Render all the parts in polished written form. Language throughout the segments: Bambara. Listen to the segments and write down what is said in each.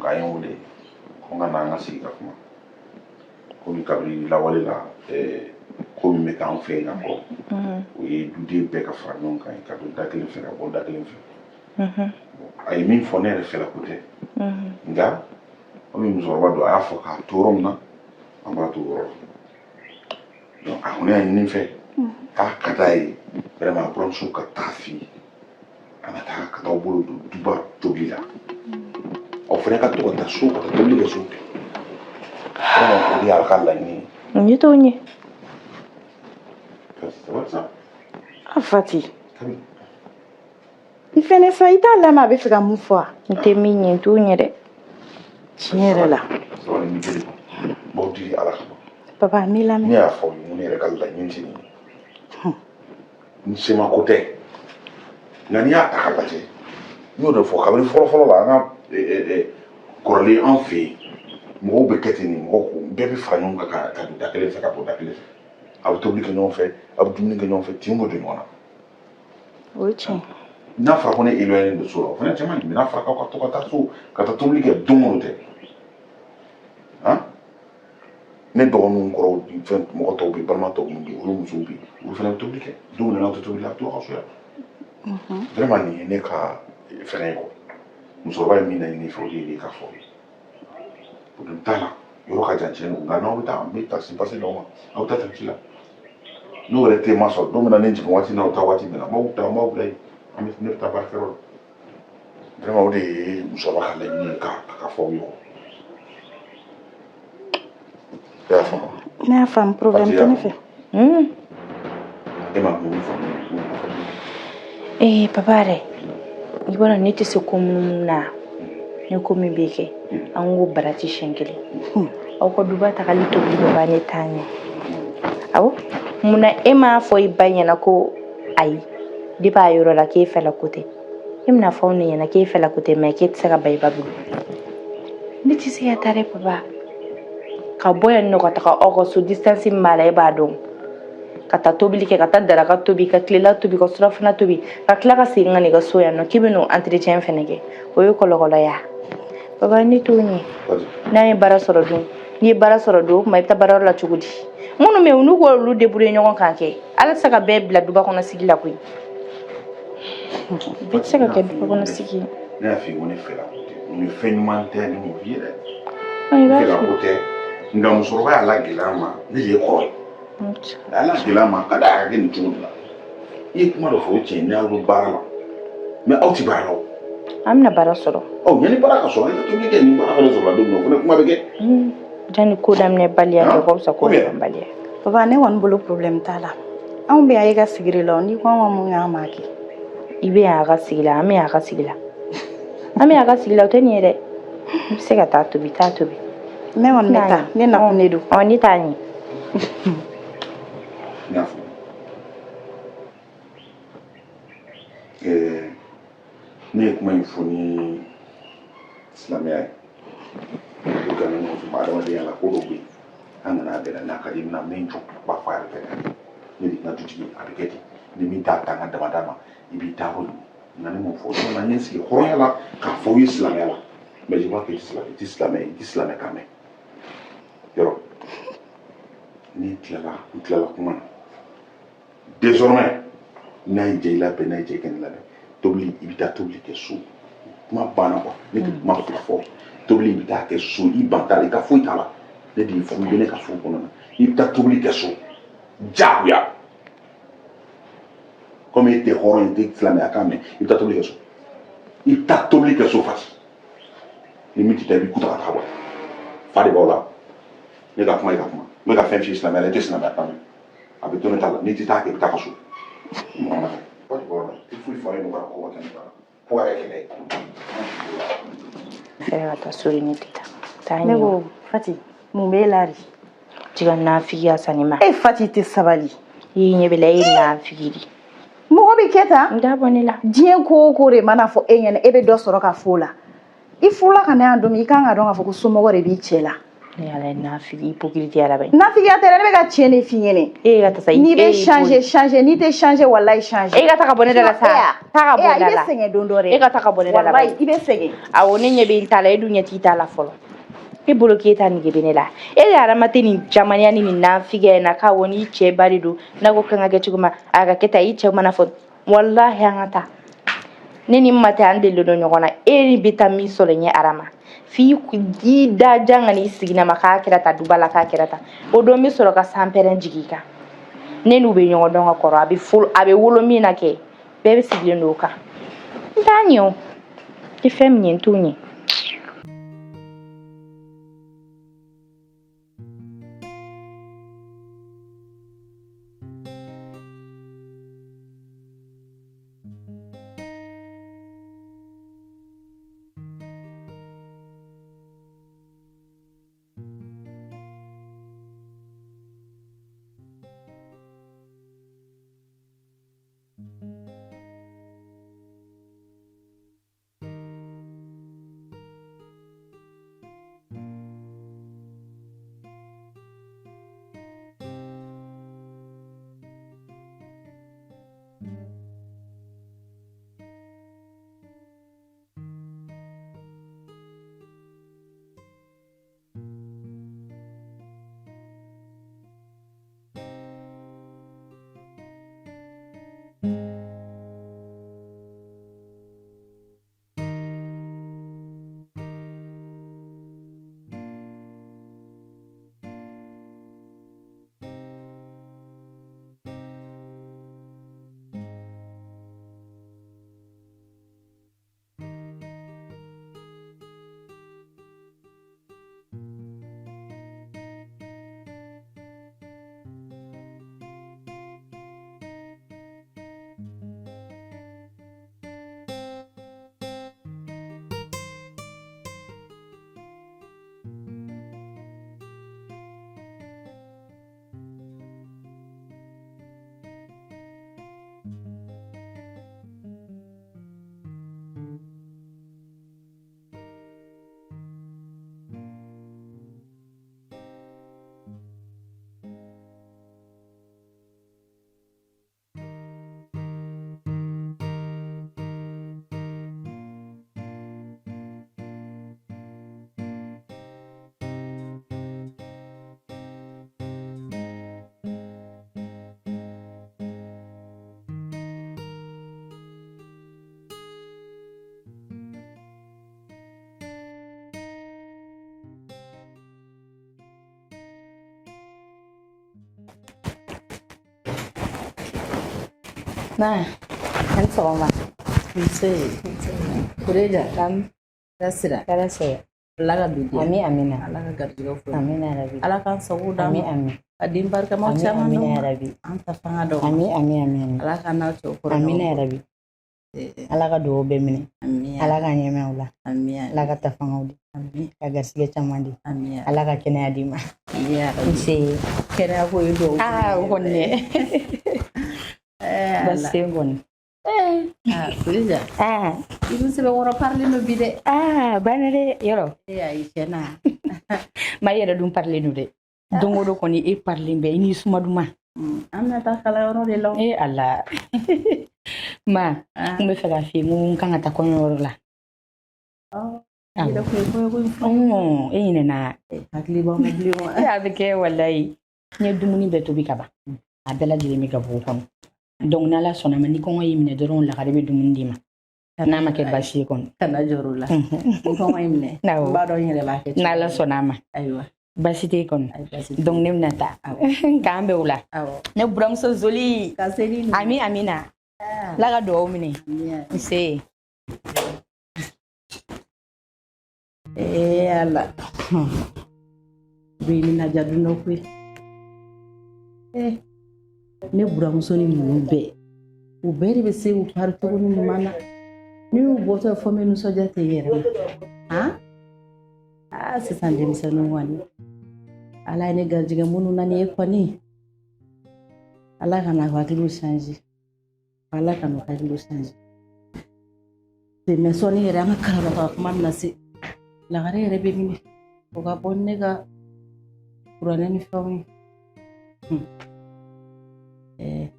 Donc a ye n wele ko n ka na an ka sigi ka kuma. Komi kabini lawale la, ko min bɛ k'an fɛ yen ka kɔrɔ, o ye duden bɛɛ ka fara ɲɔgɔn kan ka don da kelen fɛ ka bɔ da kelen fɛ. A ye min fɔ, ne yɛrɛ fɛla ko tɛ, nka komi musokɔrɔba don, a y'a fɔ k'a to yɔrɔ min na, an b'a to o yɔrɔ la. Donc a kɔni y'a ɲini n fɛ k'a ka d'a ye vraiment, a buramuso ka taa fɛ yen, an ka taa ka t'aw bolo don duba tobili la, aw fana ka to ka taa so ka taa tobili kɛ so. Vraiment, o de y'a ka laɲini ye. Ne t'o ɲɛ. Sabali sa. A Fati, i fɛnɛ sa, i t'a lamɛn a bɛ fɛ ka mun fɔ wa? N tɛ min ɲɛ, n t'o ɲɛ dɛ. Tiɲɛ yɛrɛ la. Sabali, n b'i deli, n b'aw deli Ala kama. Papa, n b'i lamɛn. Ne y'a fɔ aw ye, n ko ne yɛrɛ ka laɲini tɛ nin ye, n sema ko tɛ, nka n'i y'a ta k'a lajɛ, n y'o de fɔ kabini fɔlɔ fɔlɔ la, an ka kɔrɔlen an fɛ yen, mɔgɔw bɛ kɛ ten de. Mɔgɔw bɛɛ bɛ fara ɲɔgɔn kan ka don da kelen fɛ ka bɔ da kelen fɛ, a bɛ tobili kɛ ɲɔgɔn fɛ, a bɛ dumuni kɛ ɲɔgɔn fɛ, tinw bɛ don ɲɔgɔn na. O ye tiɲɛ. N'a fɔra ko ne éloigné don so la, o fana cɛ man ɲi. N'a fɔra k'aw ka to ka taa so ka taa tobili kɛ don o don tɛ han, ne dɔgɔninw kɔrɔw, fɛn mɔgɔ tɔw bɛ yen, balima tɔw minnu bɛ yen, olu musow bɛ yen, olu fana bɛ tobili kɛ. Don min na n'aw tɛ tobili la, a bɛ to aw ka so yan. Vraiment, nin ye ne ka fɛngɛ ye quoi. Musokɔrɔba ye min laɲini fɛ, o de ye ne ka fɔ ye. Problème t'a la, yɔrɔ ka jan, tiɲɛ don, nka n'aw bɛ taa, n bɛ taxi passer d'aw ma, aw bɛ taa taxi la. N'o yɛrɛ tɛ ma sɔrɔ don min na, ne jigin waati n'aw taa waati min na, n b'aw ta, n b'aw bila yen, an bɛ ne bɛ taa baarakɛyɔrɔ la. Vraiment, o de ye musokɔrɔba ka laɲini ye ka fɔ aw ye quoi. I y'a faamu? Ne y'a faamu, problème tɛ ne fɛ. E ma mun faamu? Ee papa yɛrɛ, i b'a dɔn ne tɛ se ko munumunu na. Ne ko min bɛ kɛ, an k'o barati siɲɛ kelen. Aw ka duba tagali tobili, papa, ne t'a ɲɛ. Awɔ, munna e m'a fɔ i ba ɲɛna ko ayi, depuis a yɔrɔ la k'e fɛla ko tɛ? E bɛna fɔ anw de ɲɛna k'e fɛla ko tɛ, mais k'e tɛ se ka ban i ba bolo. Ne tɛ se ka taa dɛ papa, ka bɔ yan nɔ ka taga aw ka so, distance min b'a la, e b'a dɔn, ka taa tobili kɛ, ka taa daraka tobi, ka tilela tobi, ka surafana tobi, ka tila ka segin ka na i ka so yan nɔ, k'i bɛ n'o entretien fɛnɛ kɛ, o ye kɔlɔkɔlɔ ya. Papa, ne t'o ɲɛ. N'an ye baara sɔrɔ dun, n'i ye baara sɔrɔ dun, o tuma i bɛ taa baarayɔrɔ la cogo di? Minnu bɛ yen, n'u k'olu débrouiller ɲɔgɔn kan kɛ. Ala tɛ se ka bɛɛ bila duba kɔnɔ sigi la koyi, bɛɛ tɛ se ka kɛ duba kɔnɔ sigi ye. Ne y'a f'i ye ko ne fɛla ko tɛ, nin fɛn ɲuman tɛ, ne m'o f'i ye dɛ. I b'a fɛla ko tɛ, nka musokɔrɔba y'a la gɛlɛya ma, ne de ye kɔrɔ ye, a y'a la gɛlɛya ma ka d'a ka kɛ nin cogo de la. I ye kuma dɔ fɔ, o tiɲɛ, n'aw bɛ baara la, mais aw tɛ baara la o. An bɛna baara sɔrɔ. Ɔ, yanni baara ka sɔrɔ, an ka tobili kɛ, ni baara fana sɔrɔla don min na, o fana kuma bɛ kɛ. Janni ko daminɛ baliya kɛ, ko fisa ko baliya. Papa, ne kɔni bolo, problème t'a la. Anw bɛ yan e ka sigiri la, n'i ko an ka mun kɛ, an b'a kɛ. I bɛ yan a ka sigi la, an bɛ yan a ka sigi la, an bɛ yan a ka sigi la, o tɛ nin ye dɛ. I bɛ se ka taa tobi, taa tobi. Ne kɔni bɛ taa, ne nakun de don. Ɔ, ne t'a ɲɛ. N y'a faamu. Ne ye kuma in fɔ ni silamɛya ye pour que an ka ɲɔgɔn faamu adamadenya la. Ko dɔw bɛ yen, an kana bɛɛ la, n'a ka di n na, n bɛ n jɔ, n b'a fɔ a yɛrɛ fɛ, ne de ye n ka dutigi ye, a bɛ kɛ ten. Ni min t'a ta n ka damada ma, i b'i ta yɔrɔ ɲini. Nka ne m'o fɔ, n ye n sigi hɔrɔnya la k'a fɔ aw ye silamɛya la, mais je vois que i tɛ silamɛ, i tɛ silamɛ, i tɛ silamɛ kan mɛn yɔrɔ. N'i tilala, n tilala kuma na. Désormais, n'a y'i diya i labɛn, n'a y'i diya i kana labɛn, tobili, i bɛ taa tobili kɛ so. Kuma banna quoi. Ne tɛ kuma fila fɔ. Tobili, i bɛ taa kɛ so, i ban t'a la, i ka foyi t'a la. Ne de y'i furu, i bɛ ne ka so kɔnɔ na, i bɛ taa tobili kɛ so diyagoya. Komi e tɛ hɔrɔn ye, i tɛ silamɛya kan mɛn, i bɛ taa tobili kɛ so, i bɛ taa tobili kɛ so. Fati, ni min tɛ taa, i b'i kuta ka taa bɔ fa de b'aw la. Ne ka kuma, i ka kuma, n bɛ ka fɛn f'i ye silamɛya la, i tɛ silamɛya kan mɛn, a bɛ to ne ta la. N'i tɛ taa kɛ, i bɛ taa ka so. Mɔgɔ ma fɛ waati bɔra la, i foyi fɔ ne ka ko ka kɛ ne ta la fo ka kɛ kɛlɛ ye. Fɛrɛ ka taa so de, ne tɛ taa. Taa. Ne ko Fati, mun b'e la de? Tiga nafigiya sanni ma. E Fati tɛ sabali. I ɲɛ bɛ la, e ye nafigi de. Mɔgɔ bɛ kɛ tan. N t'a bɔ ne la. Diɲɛ ko o ko de mana fɔ e ɲɛna, e bɛ dɔ sɔrɔ ka f'o la. I furula ka na yan don min, i kan ka dɔn k'a fɔ ko somɔgɔ de b'i cɛ la. Ne Ala ye nafigi hypocrite yɛrɛ bɛ. Nafigiya tɛ dɛ, ne bɛ ka tiɲɛ de f'i ɲɛnɛ. E ka taa sa. N'i bɛ changer, changer. N'i tɛ changer, walayi, changer. E ka taa ka bɔ ne da la sa. Taa ka bɔ i da bɛ la. sɛgɛn don dɔ dɛ. E ka taa ka bɔ ne da la. Walayi, i bɛ sɛgɛn. Awɔ, ne ɲɛ bɛ n ta la, e dun ɲɛ t'i ta la fɔlɔ. E bolo k'e ta nege bɛ ne la. E de Arama tɛ nin jamanya ni nin nafigiya in na k'awɔ n'i cɛ ba de don, n'a ko kan ka kɛ cogo min a ka kɛ tan, i cɛ mana fɔ walahi an ka taa. Ne ni ma tɛ an delilen don ɲɔgɔn na. E ni bɛ taa min sɔrɔ ɲɛ Arama, f'i i da jan ka n'i sigi na ma k'a kɛra tan duba la, k'a kɛra tan, o don bɛ sɔrɔ ka sanpɛrɛn jigin i kan. Ne n'u bɛ ɲɔgɔn dɔn ka kɔrɔ, a bɛ folo, a bɛ wolo min na kɛ, bɛɛ bɛ sigilen don o kan. N t'a ɲɛ o i fɛn min ye, n t'o ɲɛ. Na, an sɔgɔma. Nse. Kureja. Naamu. Hɛrɛ sira. Hɛrɛ sira. Ala ka bi diya. Ami amina. Ala ka garijɛgɛ fɔ. Amina yarabi. Ala k'an sago d'an Ami ma. ami. Ka den barikamaw Ami caman amina d'an ma. yarabi. An ta fanga dɔn. Ami ami ami ami. Ala k'an n'aw cɛw kɔrɔ. Amina yarabi. Ala ka dugawu bɛɛ minɛ. Ami. Ala ka ɲɛmɛ aw la. Ami. Ala ka ta fangaw di. Ami. Ka garijɛgɛ caman di. Ami. Ala ka kɛnɛya d'i ma. Ami yarabi. Nse. Kɛnɛya ko ye dugawu. Aa, o kɔni dɛ. Baasi tɛ yen kɔni. Ah, Kureja. Aa. I dun sɛbɛnkɔrɔ parilen don bi dɛ. Aa, banna dɛ, yɔrɔ. Ee ayi, tiɲɛ na. Ma i yɛrɛ dun parilen don dɛ. Don o don kɔni e parilen bɛ i ni suma duman. An bɛna taa kalanyɔrɔ de la. E Ala. Ma, n bɛ fɛ k'a f'i ye n ko n kan ka taa kɔɲɔyɔrɔ la. I yɛrɛ kun ye kɔɲɔko in fɔ. E ɲinɛna. Hakili b'an na bilen wa? A bɛ kɛ walayi. N ye dumuni bɛɛ tobi ka ban. A bɛɛ lajɛlen bɛ gabugu kɔnɔ. Donc n'Ala sɔnna ma, ni kɔngɔ y'i minɛ dɔrɔn, lagare bɛ dumuni d'i ma. N'a ma kɛ baasi ye kɔni. Kana jɔrɔ o la. Ni kɔngɔ y'i minɛ. Awɔ. N b'a dɔn n yɛrɛ b'a kɛ cogo N'Ala min. sɔnna a ma. Ayiwa. Baasi tɛ yen kɔni. Ayi, baasi tɛ. Donc ne bɛna taa. K'an bɛn o la. Awɔ. Ne buramuso Zoli. Ka se ni. Ami amina. Ala ka dugawu minɛ. Nse. Ee Ala. Bi ni na diya don dɔ koyi. Eh, ne buramuso ni ninnu bɛɛ, u bɛɛ de bɛ se u pari cogo ni ɲuman na. Ni y'u bɔtɔ fɔ n bɛ nisɔndiya tɛ i yɛrɛ ma. Han? Aa, sisan denmisɛnninw kɔni. Ala ye ne garijɛgɛ minnu na nin ye kɔni. Ala kana hakiliw changer. Ala kana hakiliw changer. Mais sɔɔni yɛrɛ an ka karamɔgɔ ka kuma bɛna se. Lagare yɛrɛ bɛ minɛ. O ka bɔ ne ka Kuranɛ ni fɛnw ye. Ɛɛ.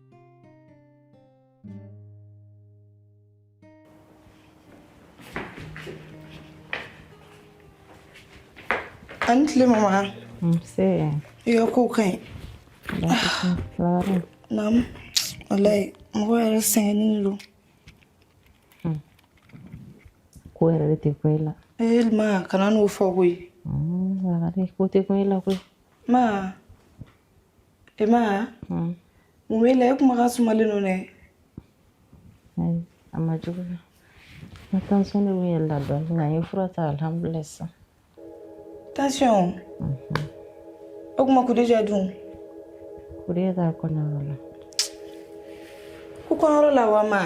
A ni tile mama. Nse. I ka kow ka ɲi. Naamu. Walayi mɔgɔ yɛrɛ sɛgɛnnen de don. Ko yɛrɛ de tɛ kun e la. Ee ma kana n'o fɔ koyi. Lagare ko tɛ kun e la koyi. Ma e ma mun b'e la e kumakan sumalen don dɛ. Ayi a ma juguya. N ka tension de kun yɛlɛla dɔɔnin nka n ye fura ta alhamdulilayi sisan. Tension. O kuma Kudeja dun. Kudeja taara kɔɲɔyɔrɔ la. Ko kɔɲɔyɔrɔ la wa ma?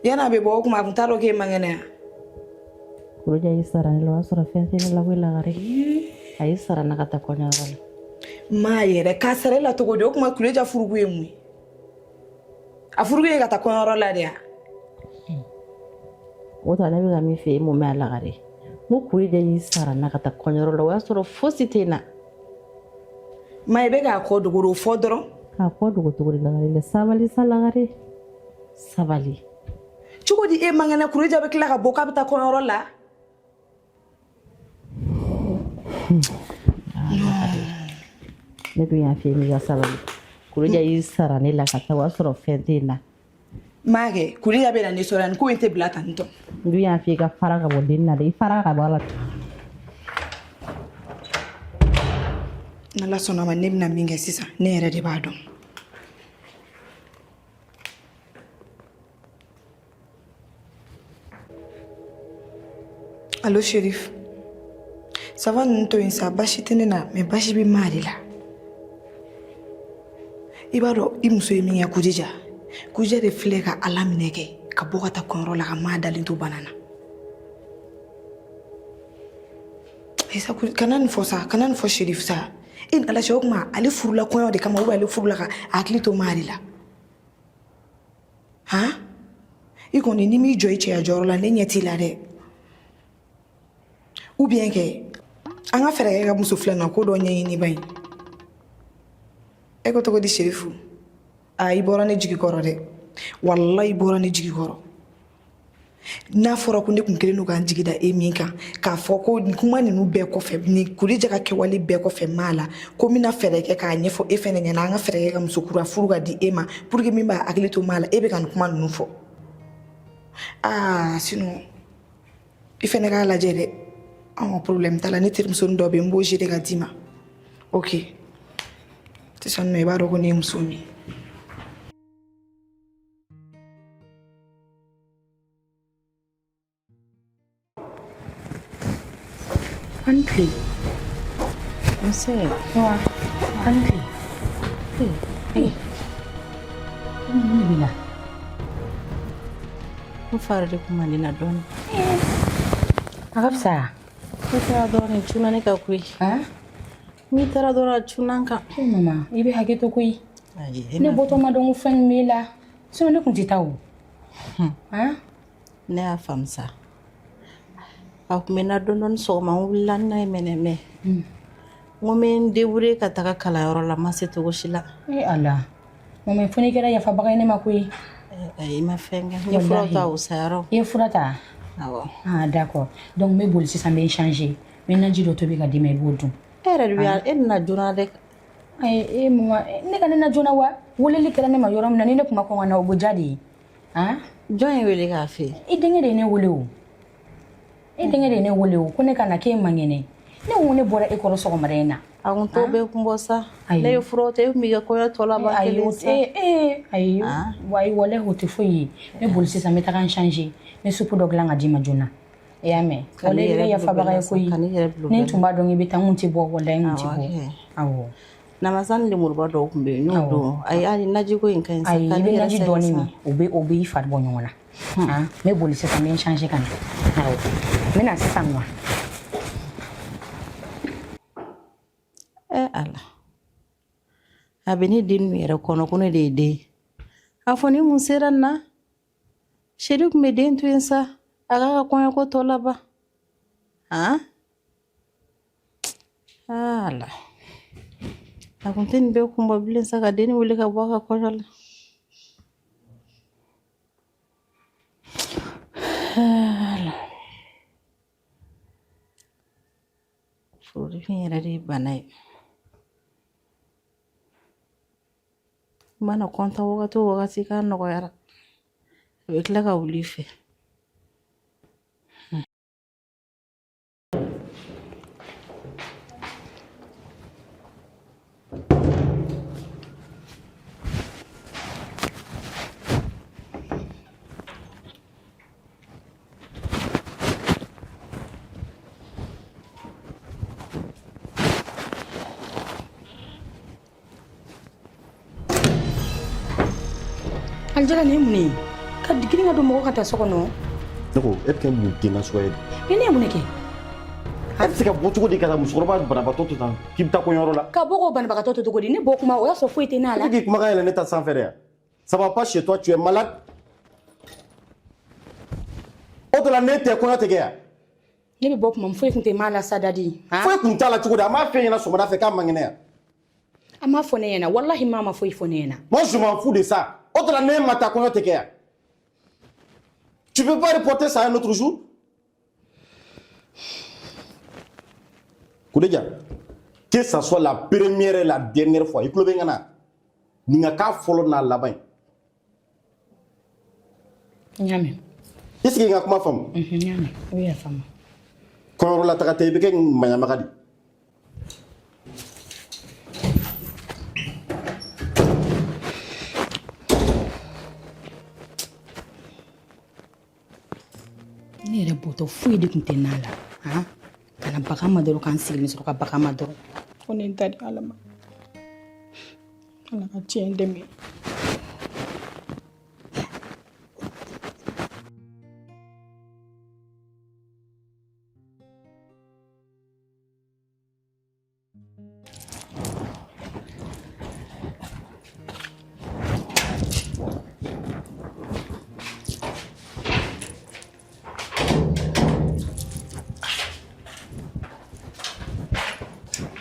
Yan'a bɛ bɔ o kuma a kun t'a dɔn k'e man kɛnɛ wa? Kudeja y'i sara ne la o y'a sɔrɔ fɛn tɛ ne la koyi Lagare. A y'i sara n na ka taa kɔɲɔyɔrɔ la. Ma yɛrɛ k'a sara e la cogo di o kuma Kudeja furuko ye mun ye? A furuko ye ka taa kɔɲɔyɔrɔ la de wa? O ta ne bɛ ka min fɛ e m'o mɛn a Lagare. N ko Kudeja y'i sara n na ka taa kɔɲɔyɔrɔ la o y'a sɔrɔ fosi tɛ n na. Ma i bɛ k'a kɔ dogo de o fɔ dɔrɔn. K'a kɔ dogo cogo di Lagare la sabali sa Lagare sabali. Cogo di e man kɛnɛ Kudeja bɛ tila ka bɔ k'a bɛ taa kɔɲɔyɔrɔ la? Ne dun y'a f'i ye k'i ka sabali. Kudeja y'i sara ne la ka taa o y'a sɔrɔ fɛn tɛ n na. M'a kɛ Kudeja bɛ na ne sɔrɔ yan nin ko in tɛ bila tan tɔ. N dun y'a f'i ye ka fara ka bɔ den na dɛ i fara ka bɔ a la. N'Ala sɔnna a ma ne bɛna min kɛ sisan ne yɛrɛ de b'a dɔn. Allo Chérif. Ça va ninnu to yen sa baasi tɛ ne na mais baasi bɛ maa de la. I b'a dɔn i muso ye min kɛ Kudija. Kudija de filɛ ka Ala minɛ kɛ ka bɔ ka taa kɔɲɔyɔrɔ la ka maa dalen to bana na. Ayi sa kana nin fɔ sa kana nin fɔ Chérif sa. E ni Ala cɛ o tuma ale furula kɔɲɔ de kama ou bien ale furula ka hakili to maa de la. Han? I kɔni n'i m'i jɔ i cɛya jɔyɔrɔ la ne ɲɛ t'i la dɛ. Ou bien kɛ an ka fɛɛrɛ kɛ ka muso filanan ko dɔ ɲɛɲini ba in. E ko cogo di Serifu? Aa i bɔra ne jigi kɔrɔ dɛ. Walayi i bɔra ne jigi kɔrɔ. N'a fɔra ko ne kun kɛlen don k'an jigi da e min kan k'a fɔ ko nin kuma ninnu bɛɛ kɔfɛ nin Kudija ka kɛwale bɛɛ kɔfɛ maa la ko n bɛna fɛɛrɛ kɛ k'a ɲɛfɔ e fɛnɛ ɲɛna an ka fɛɛrɛ kɛ ka muso kura furu ka di e ma pour que min b'a hakili to maa la e bɛ ka nin kuma ninnu fɔ. Aa sinon i fɛnɛ k'a lajɛ dɛ. Ɔn problème t'a la ne terimusonin dɔ bɛ yen n b'o gérer ka d'i ma. Ok. Sisan nɔ i b'a dɔn ko ne ye muso min ye. A ni tile. Nse. Wa, a ni tile. Ee, mun de b'i la? N fari de kun man di na dɔɔni. A ka fisa. Ne taara dɔɔni cunna ne kan koyi. N'i taara dɔrɔn a cunna n kan. E mama, i bɛ hakɛ to koyi. Ne bɔtɔ ma dɔn ko fɛn min b'e la. Sinon ne kun tɛ taa o. Ne y'a faamu sa. A kun bɛ n na dɔɔni dɔɔni sɔgɔma n wulila n n'a ye mɛnɛ mɛ. N ko n bɛ n débrouiller ka taga kalanyɔrɔ la n ma se cogo si la. E Ala. Mama fo n'i kɛra yafabaga ye ne ma koyi. Ayi i ma fɛn kɛ. N ye fura ta o sayara. I ye fura ta? Awɔ. Ah d'accord. Donc n bɛ boli sisan n bɛ n changer. N bɛ naji dɔ tobi ka d'i ma i b'o dun. E yɛrɛ de bɛ e nana joona dɛ. Ayi e mama ne ka ne na joona wa? Weleli kɛra ne ma yɔrɔ min na ni ne tun ma kɔn ka na o bɛ diya de ye. Han? Jɔn ye wele k'a fɛ yen? I denkɛ de ye ne wele o. E denkɛ de ye ne wele o ko ne ka na k'e man kɛnɛ. Ne ko ne bɔra e kɔrɔ sɔgɔmada in na. A kun t'o bɛɛ kun bɔ sa. Ne ye furaw ta e kun b'i ka kɔɲɔ tɔ laban kelen sa. Ayi ayi walahi o tɛ foyi ye. N bɛ boli sisan n bɛ taga n changer. N bɛ supu dɔ dilan ka d'i ma joona. I y'a mɛn? Walahi i bɛ yafabaga ye koyi. Ni n tun b'a dɔn k'i bɛ taa n kun tɛ bɔ walahi n kun tɛ bɔ. Awɔ. Namasa ni lemuruba dɔw tun bɛ yen n y'o dun. Ayi hali najiko in ka ɲi sa. Ayi i bɛ naji dɔɔni min o bɛ i fari bɔ ɲɔgɔn na. N bɛ boli sisan n bɛ n changer ka na. Awɔ. N bɛ na sisan nɔ. Ɛ Ala. A bɛ ne den ninnu yɛrɛ kɔnɔ ko ne de ye den ye. A fɔ ni mun sera n na? Seri tun bɛ den to yen sa. A k'a ka kɔɲɔko tɔ laban. Han? Ala, a kun tɛ nin bɛɛ kun bɔ bilen sa ka denni wele ka bɔ a ka kɔɲɔ la. Ala, furudimi yɛrɛ de ye bana ye. I mana kɔntan wagati o wagati k'a nɔgɔyara, a bɛ tila ka wuli i fɛ. Alijala, nin ye mun ye ka girin ka don mɔgɔ ka taa so kɔnɔ? Ne ko e bɛ kɛ mun den nasuguya ye? Ni ne ye mun de kɛ? E bɛ se ka bɔ cogo di ka taa musokɔrɔba banabaatɔ to tan k'i bɛ taa kɔɲɔyɔrɔ la? Ka bɔ k'o banabagatɔ to cogo di? Ne bɔ kuma, o y'a sɔrɔ foyi tɛ n'a la. E bɛ k'i kumakan yɛlɛ ne ta sanfɛ dɛ yan. Ça va pas chez toi, tu es malade. O de la ne tɛ kɔɲɔ tɛ kɛ yan. Ne bɛ bɔ kuma min, foyi tun tɛ maa la sa, dadi. Foyi tun t'a la cogo di? A m'a f'e ɲɛna sɔgɔmada fɛ k'a man kɛnɛ yan. A m'a fɔ ne ɲɛna, walahi, maa ma foyi fɔ ne ɲɛna. Moi, je m'en fous de ça. O de la ne ma taa kɔɲɔ tɛ kɛ yan. Tu peux pas reporter ça un autre jour? Kudeja, que ça soit la première et la dernière fois, i tulo bɛ n ka na. Nin ka k'a fɔlɔ n'a laban ye. N y'a mɛn. Est-ce que n ka kuma faamu? N y'a mɛn, i bɛ yafa n ma. Kɔɲɔyɔrɔ la taga tɛ, i bɛ kɛ maɲamaga de. Ne yɛrɛ bɔtɔ, foyi de tun tɛ n'a la han, ka na bagan ma dɔrɔn, k'an sigilen sɔrɔ ka bagan ma dɔrɔn. Ko ne ta di Ala ma, Ala ka tiɲɛ dɛmɛ.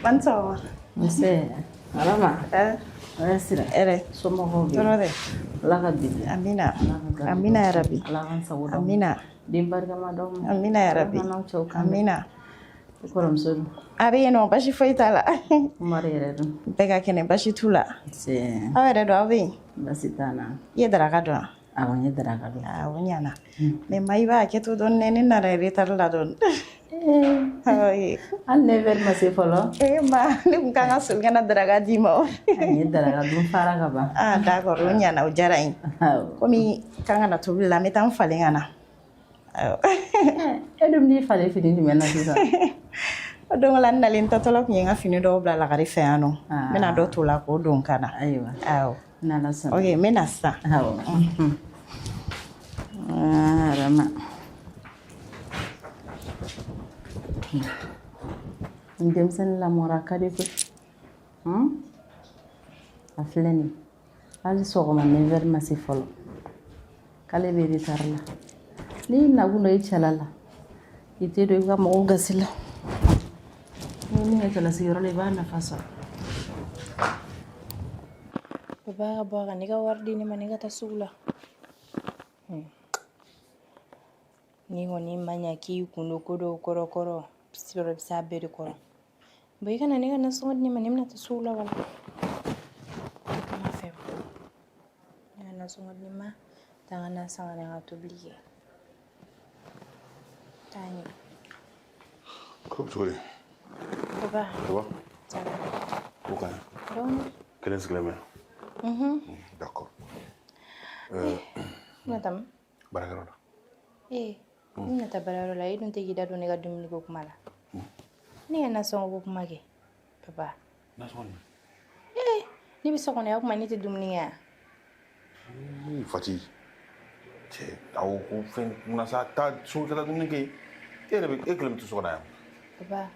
Ban sɔgɔma. Nse, Arama. Eh, Sira. Hɛrɛ. Somɔgɔw bɛ? Tɔɔrɔ tɛ. Ala ka bi diya. Amina. Amina ya rabi. Ala k'an sago d'aw ma. Amina. Den barikama d'aw ma. Amina ya rabi. Ala k'an n'aw cɛw kan bɛn. Amina. I kɔrɔmuso dun? A bɛ yen nɔ, basi foyi t'a la. Umaru yɛrɛ dun? Bɛɛ ka kɛnɛ, basi t'u la. Nse. Aw yɛrɛ dun, aw bɛ yen? Basi t'an na. I ye daraka dun wa? Awɔ, n ye daraka dun. Aa, o ɲana. Mais ma, i b'a hakɛ to dɔɔni dɛ, ne nana retard la dɔɔni. Awɔ ye. Hali 9 heures ma se fɔlɔ. Eh ma, ne kun kan ka soli ka na daraka d'i ma o. N ye daraka dun fara ka ban. Ah, d'accord, o ɲana, o diyara n ye. Awɔ. Komi kan ka na tobili la, n bɛ taa n falen ka na. Awɔ. E dun bɛn'i falen fini jumɛn na sisan? O don la, n nalen tatɔla kun ye n ka fini dɔw bila lagare fɛ yan nɔ. N bɛna dɔ to la k'o don ka na. Ayiwa. Awɔ. N'Ala sɔnna. Ok, n bɛ na sisan. Awɔ. Ah, Arama. N denmisɛnnin lamɔra a ka di koyi. A filɛ nin ye. Hali sɔgɔma 9 heures ma se fɔlɔ. K'ale bɛ retard la. N'i nakun don i cɛla la, i tɛ don i ka mɔgɔw gasi la. Ni min kɛ cɛlasigiyɔrɔ la, i b'a nafa sɔrɔ. Papa ka bɔ a ka ne ka wari di ne ma, ne ka taa sugu la. Ni kɔni ma ɲa k'i kun don ko dɔw kɔrɔ kɔrɔ, sɔrɔ bɛ s'a bɛɛ de kɔrɔ. Bon, i ka na ne ka nasɔngɔ di ne ma, ne bɛna taa sugu la wala. Kuma fɛ, ne ka nasɔngɔ di ne ma, taa n ka na san ka na n ka tobili kɛ. Taa ɲɛ. Ko bɛ cogo di? Papa. Ça va? Ça va. Ko ka ɲi? Dɔɔni. Kelen sigilen bɛ? Mhm. D'accord. Ne bɛna taa min? Baarakɛyɔrɔ la. Ee, ne bɛna taa baarayɔrɔ la, e dun tɛ k'i da don ne ka dumuni ko kuma la. Ne ka nasɔngɔ ko kuma kɛ, papa. Nasɔngɔ jumɛn? Ee, ne bɛ so kɔnɔ yan, o tuma ne tɛ dumuni kɛ yan? Fati, cɛ, aw ko fɛn munna sa, taa so ka taa dumuni kɛ. E yɛrɛ bɛ, e kelen bɛ to so kɔnɔ yan. Papa,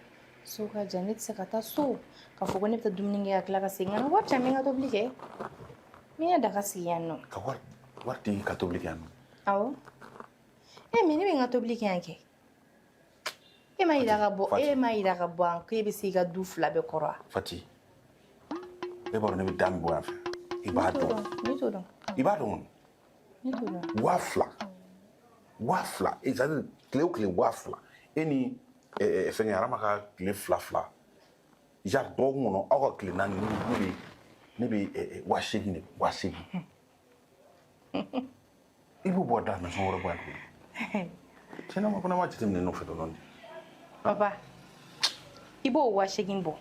so ka jan, ne tɛ se ka taa so k'a fɔ ko ne bɛ taa dumuni kɛ ka tila ka segin ka na. Wari ca, n bɛ n ka tobili kɛ. N bɛ n ka daga sigi yan nɔ. Ka wari di ka tobili kɛ yan nɔ? Awɔ. Ee, mais ne bɛ n ka tobili kɛ yan kɛ. E E ma yira ka bɔ, e ma yira ka bɔ an ko e bɛ se i ka du fila bɛɛ kɔrɔ wa? Fati, e b'a dɔn ne bɛ da min bɔ yan fɛ, i b'a dɔn. Ne t'o dɔn. I b'a dɔn kɔni. Ne t'o dɔn. 2000, 2000, c'est à dire tile o tile 2000, e ni fɛngɛ Arama ka tile fila fila, genre dɔgɔkun kɔnɔ aw ka tile 4, ne bɛ 8000 de, 8000. I b'o bɔ da nasɔngɔ wɛrɛ bɔ yan tuguni. Tiɲɛ na, ma fana ma jateminɛ nɔfɛ dɔɔnin dɔɔnin. Papa, i b'o 8000 bɔ,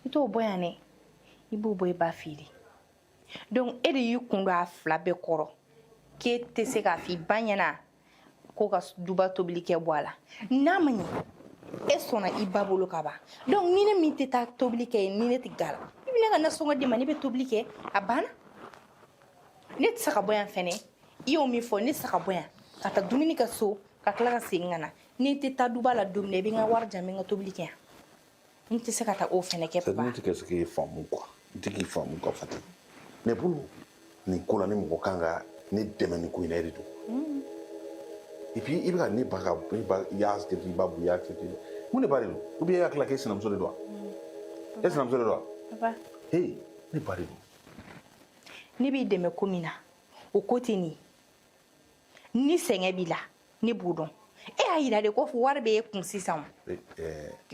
i t'o bɔ yan dɛ, i b'o bɔ i b'a feere. Donc e de y'i kun don a fila bɛɛ kɔrɔ k'e tɛ se k'a fɔ i ba ɲɛna ko ka duba tobili kɛ bɔ a la. N'a ma ɲɛ, e sɔnna i ba bolo ka ban. Donc ni ne min tɛ taa tobili kɛ, ni ne tɛ ga la, i bɛ ne ka nasɔngɔ di ma, ne bɛ tobili kɛ, a banna. Ne tɛ se ka bɔ yan fɛnɛ, i y'o min fɔ, ne tɛ se ka bɔ yan ka taa dumuni kɛ so ka tila ka segin ka na. Ni n tɛ taa duba la don min na, i bɛ n ka wari di yan, n bɛ n ka tobili kɛ yan. N tɛ se ka taa o fɛnɛ kɛ, papa. Ne tɛ ka se k'e faamu quoi, n tɛ k'i faamu quoi Fati. Ne bolo nin ko la, ni mɔgɔ kan ka ne dɛmɛ nin ko in na, e de don. Et puis i bɛ ka ne ba ka ne ba, i y'a kɛ ten, i ba i y'a kɛ ten, mun de ba de don? Ou bien e y'a tila k'e sinamuso de don wa? E sinamuso de don wa? Papa. Hey, ne ba de don. Ne b'i dɛmɛ ko min na, o ko tɛ nin ye. Ni sɛgɛn b'i la, ne b'o dɔn. E y'a yira de ko wari bɛ e kun sisan.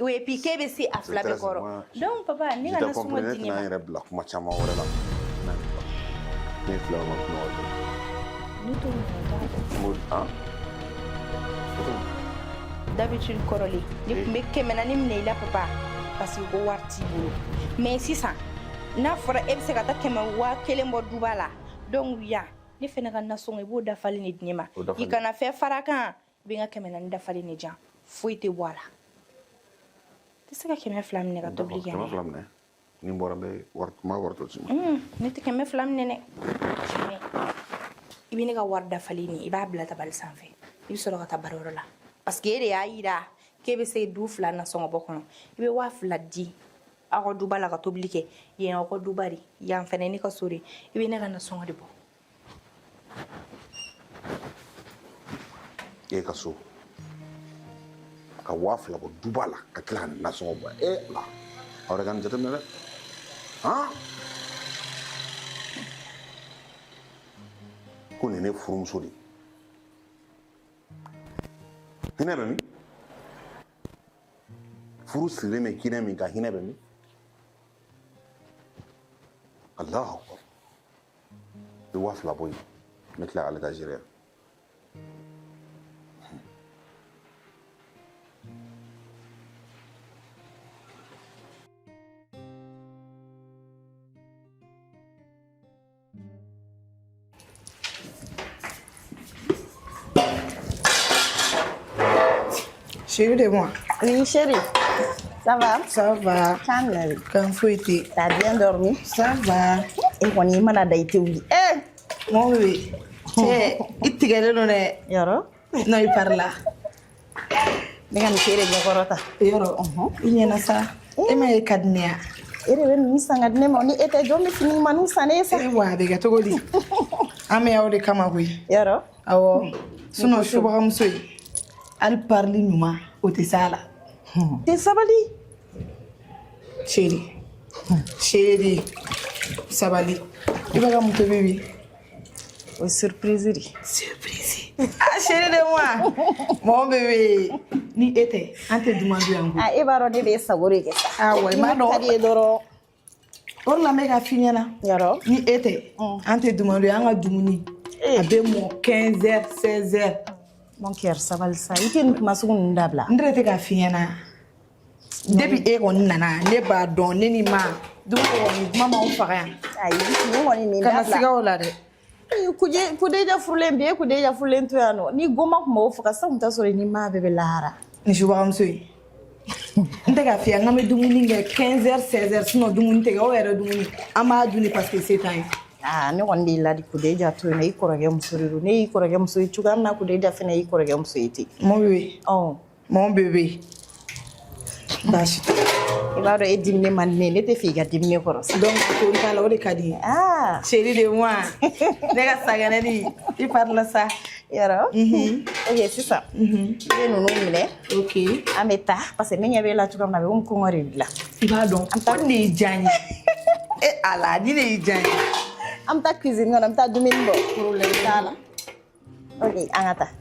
O et puis k'e bɛ se a fila bɛɛ kɔrɔ. Donc papa, ne ka nasɔngɔ di ne ma. Ne tɛna n yɛrɛ bila kuma caman wɛrɛ la. Ne filɛ ma kuma wɛrɛ. Ne t'o dɔn. Han? D'habitude kɔrɔlen, ne tun bɛ 400 minɛ i la papa, parce que ko wari t'i bolo. Mais sisan, n'a fɔra e bɛ se ka taa kɛmɛ 1000 bɔ duba la, donc yan ne fɛnɛ ka nasɔngɔ i b'o dafalen de di ne ma. I kana fɛn fara kan, i bɛ n ka 400 dafalen de di yan, foyi tɛ bɔ a la. Tɛ se ka 200 minɛ ka tobili kɛ. 200 minɛ, ni n bɔra n bɛ wari, n b'a wari tɔ ci ma. Ne tɛ 200 minɛ dɛ. I bɛ ne ka wari dafalen nin, i b'a bila tabali sanfɛ, i bɛ sɔrɔ ka taa baarayɔrɔ la. Parce que e de y'a yira k'e bɛ se du fila nasɔngɔ bɔ kɔnɔ, i bɛ 2000 di aw ka duba la ka tobili kɛ. Yen aw ka duba de, yan fɛnɛ ne ka so de, i bɛ ne ka nasɔngɔ de bɔ. E ka so ka 2000 bɔ duba la ka tila ka nasɔngɔ bɔ, e la aw yɛrɛ ka nin jateminɛ dɛ. Han, ko nin ye ne furumuso de ye, hinɛ bɛ min? Furu sirilen bɛ hinɛ min kan, hinɛ bɛ min? Alahu akbar. I bɛ 2000 bɔ yen, n bɛ tila k'ale ta gérer. Chérie de moi. Oui, chérie. Ça va? Ça va. Calme. Kan foyi tɛ. T'as bien dormi? Ça va. E kɔni i mana da i tɛ wuli. Eh! Mon bébé. Cɛ, i tigɛlen don dɛ. Yɔrɔ? Non, i parila. Ne ka nin k'e de ɲɛkɔrɔ ta. Yɔrɔ, i ɲɛna sa. E ma ye ka di ne ya. E de bɛ ninnu san ka di ne ma, ni e tɛ jɔn bɛ fini ɲumanninw san ne ye sa? E wa a bɛ kɛ cogo di? An bɛ aw de kama koyi. Yɔrɔ? Awɔ. Sinon subagamuso ye, hali parili ɲuman o tɛ s'a la. Tɛ sabali. Chérie, chérie, sabali. I bɛ ka mun tobi bi? O ye surprise de ye. Surprise. Ah chérie de moi. Mon bébé. Ni e tɛ, an tɛ dunan dun yan koyi. Ah e b'a dɔn ne b'e sago de kɛ sa. Ah wa i m'a dɔn. Ka di ye dɔrɔn. O de la n bɛ k'a f'i ɲɛna. Yɔrɔ? Ni e tɛ, an tɛ dunan dun yan, an ka dumuni. A bɛ mɔ 15 heures, 16 heures. Mon cœur, sabali sa. I tɛ nin kuma sugu ninnu dabila. N yɛrɛ tɛ k'a f'i ɲɛna. Depuis e kɔni nana, ne b'a dɔn ne ni ma dumuni kɔni kuma m'anw faga yan. Ayi, nin kɔni nin Kana dabila. siga o la dɛ. Kudeja furulen bi, e Kudeja furulen to yan nɔ. Ni goma tun b'o faga sisan tun t'a sɔrɔ i ni maa bɛɛ bɛ lahara. Ni subagamuso ye. N tɛ k'a f'i ye, n k'an bɛ dumuni kɛ 15 heures, 16 heures, sinon dumuni tɛ kɛ. O yɛrɛ dumuni, an b'a dun de parce que se t'an ye. Aa ne kɔni b'i ladi Kudeja to yen nɔ, i kɔrɔkɛ muso de don. Ne y'i kɔrɔkɛ muso ye cogoya min na, Kudeja fana y'i kɔrɔkɛ muso ye ten. Mon bébé. Ɔ. Mon bébé. Baasi tɛ. I b'a dɔn e diminen man di ne ye, ne tɛ fɛ i ka dimi ne kɔrɔ sa. Donc to n ta la, o de ka di n ye. Aa. Chérie de moi. Ne ka sagɛnɛni, i parila sa. Yɔrɔ? Ok, sisan i bɛ ninnu minɛ. Ok. An bɛ taa parce que ne ɲɛ b'e la cogoya min na, a bɛ komi kɔngɔ de b'i la. I b'a dɔn ko nin de y'i diya n ye. E Ala, nin de y'i diya n ye. An bɛ taa cuisine kɔnɔ, an bɛ taa dumuni bɔ. Problème t'a la. Ok, an ka taa.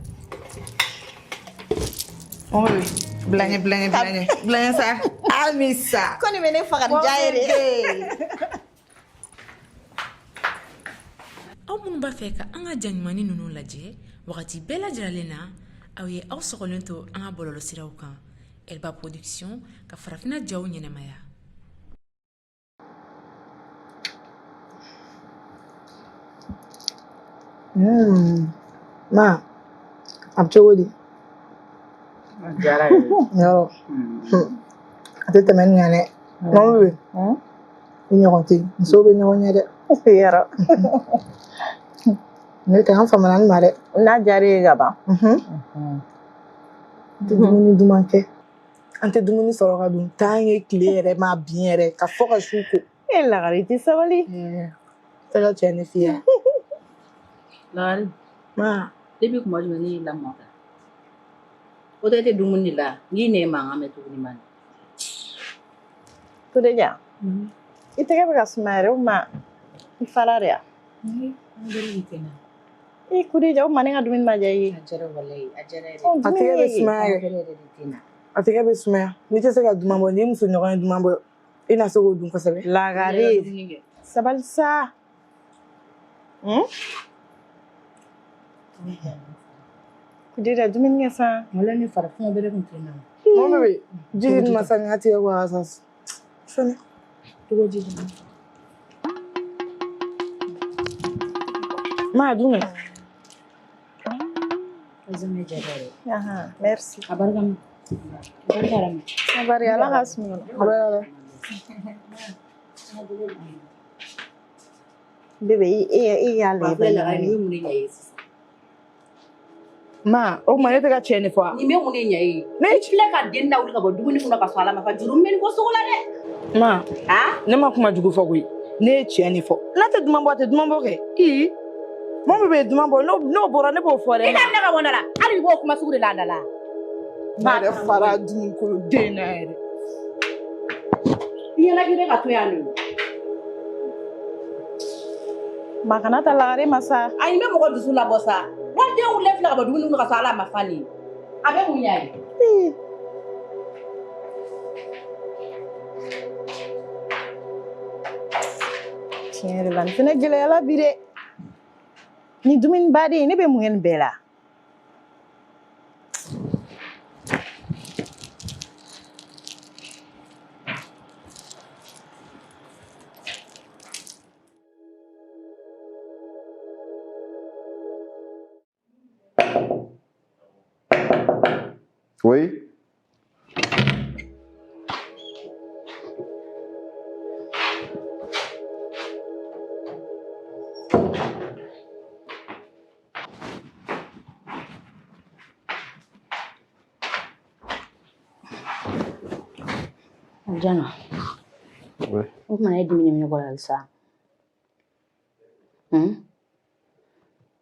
Mɔgɔ bɛ bila ɲɛ, bila ɲɛ, bila ɲɛ, bila ɲɛ sa. Amisa. Ko nin bɛ ne faga ni diya ye de. Aw minnu b'a fɛ ka an ka ja ɲumannin ninnu lajɛ wagati bɛɛ lajɛlen na, aw ye aw sɔgɔlen to an ka bɔlɔlɔsiraw kan, Elba Production ka farafinna jaw ɲɛnamaya. Ma, a bɛ cogo di? A diyara yɛrɛ. Yɔrɔ. A tɛ tɛmɛ nin kan dɛ. Mama bɛ i ɲɔgɔn tɛ yen. Musow bɛ ɲɔgɔn ɲɛ dɛ. Yɔrɔ. Ne tɛ an famana nin ma dɛ. N'a diyara e ye ka ban. An tɛ dumuni duman kɛ. An tɛ dumuni sɔrɔ ka dun. Taa ye tile yɛrɛ ma bin yɛrɛ ka fɔ ka su ko. E Lagare, i tɛ sabali. Tɛ ka cɛ ni fiya. Lagare, Ma. Depuis kuma jumɛn ne y'i lamɔ tan? O tɛ e tɛ dumuni de la, n k'i nɛn mankan mɛn tuguni man. Kudeja, i tɛgɛ bɛ ka suma yɛrɛ, o tuma i fara de ya? I Kudeja, o tuma ne ka dumuni ma diya i ye? A diyara walayi, a diyara yɛrɛ. A tɛgɛ bɛ sumaya yɛrɛ. A tɛgɛ bɛ sumaya. N'i tɛ se ka duman bɔ, n'i muso ɲɔgɔn ye duman bɔ, i na se k'o dun kosɛbɛ. Lagare, sabali sa. Kudeja, dumuni kɛ sa. Wala ne fara fɛn bɛɛ kun tɛ na. Mama bɛ ji di ma sani a tigɛ ko a sa. Sani. Cogo ji di. Ma dun kɛ. Zamɛ diyara yɛrɛ. Ahan, merci. A barika ma. A barika yɛrɛ ma. A barika, Ala ka sunɔgɔ. A barika la. Bébé, e y'a Ba lajɛ. filɛ Lagare, nin bɛ mun de ɲɛ e ye sisan? Ma, o tuma ne tɛ ka tiɲɛ de fɔ wa? Nin bɛ mun de ɲɛ e ye? Ne filɛ ka den lawuli ka bɔ dumuni kunna ka sɔrɔ Ala ma fa juru min bɛ nin ko sogo la dɛ. Ma, ne ma kuma jugu fɔ koyi. Ne ye tiɲɛ de fɔ. N'a tɛ duman bɔ, a tɛ duman bɔ kɛ. Ii. Mɔgɔ min bɛ duman bɔ, n'o bɔra, ne b'o fɔ dɛ. I ka minɛ ka bɔ n da la. Hali i b'o kuma sugu de la a da la. Ne yɛrɛ fara dumuni kolon den na yɛrɛ. I ɲɛna k'i bɛ ka to yan de. Ma kana taa Lagare ma sa. Ayi, n bɛ mɔgɔ dusu labɔ sa. Waliden wulilen filɛ ka bɔ dumuni kunna ka sɔrɔ Ala ma fa nin ye. A bɛ mun ɲɛ a ye? Tiɲɛ yɛrɛ la, nin fɛnɛ gɛlɛyala bi dɛ. Nin dumuni baden, ne bɛ mun kɛ nin bɛɛ la? Oui. Jana. Oui. O tuma e dimi bɛ ne kɔrɔ halisa.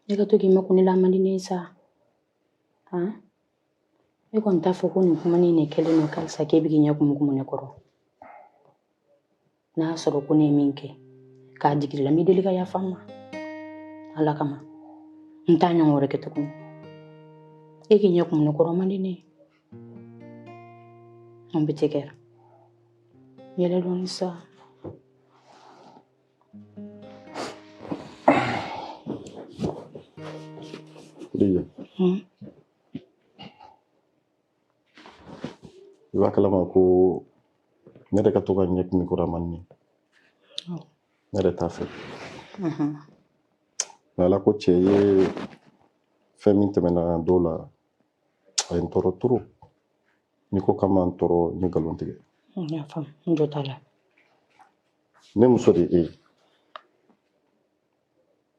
Ne ka to k'i makun ne la a man di ne ye sa. Han? E kɔni t'a fɔ ko nin kuma nin de kɛlen don halisa k'e bɛ k'i ɲɛ kumukumu ne kɔrɔ. N'a y'a sɔrɔ ko ne ye min kɛ k'a digi i la, n b'i deli ka yafa n ma. Ala kama. N t'a ɲɔgɔn wɛrɛ kɛ tuguni. E k'i ɲɛ kumu ne kɔrɔ, o man di ne ye. An bɛ tɛ kɛra. Yɛlɛ dɔɔni sa. Khadija. I b'a kalama ko ne yɛrɛ ka to ka ɲɛ kumu i kɔrɔ a man di ne ye. Ne yɛrɛ t'a fɛ. Mais Ala ko cɛ ye fɛn min tɛmɛna dɔw la, a ye n tɔɔrɔ trop. N'i ko k'a ma n tɔɔrɔ, n ye nkalon tigɛ. N y'a faamu, n jɔ t'a la. Ne muso de ye e ye.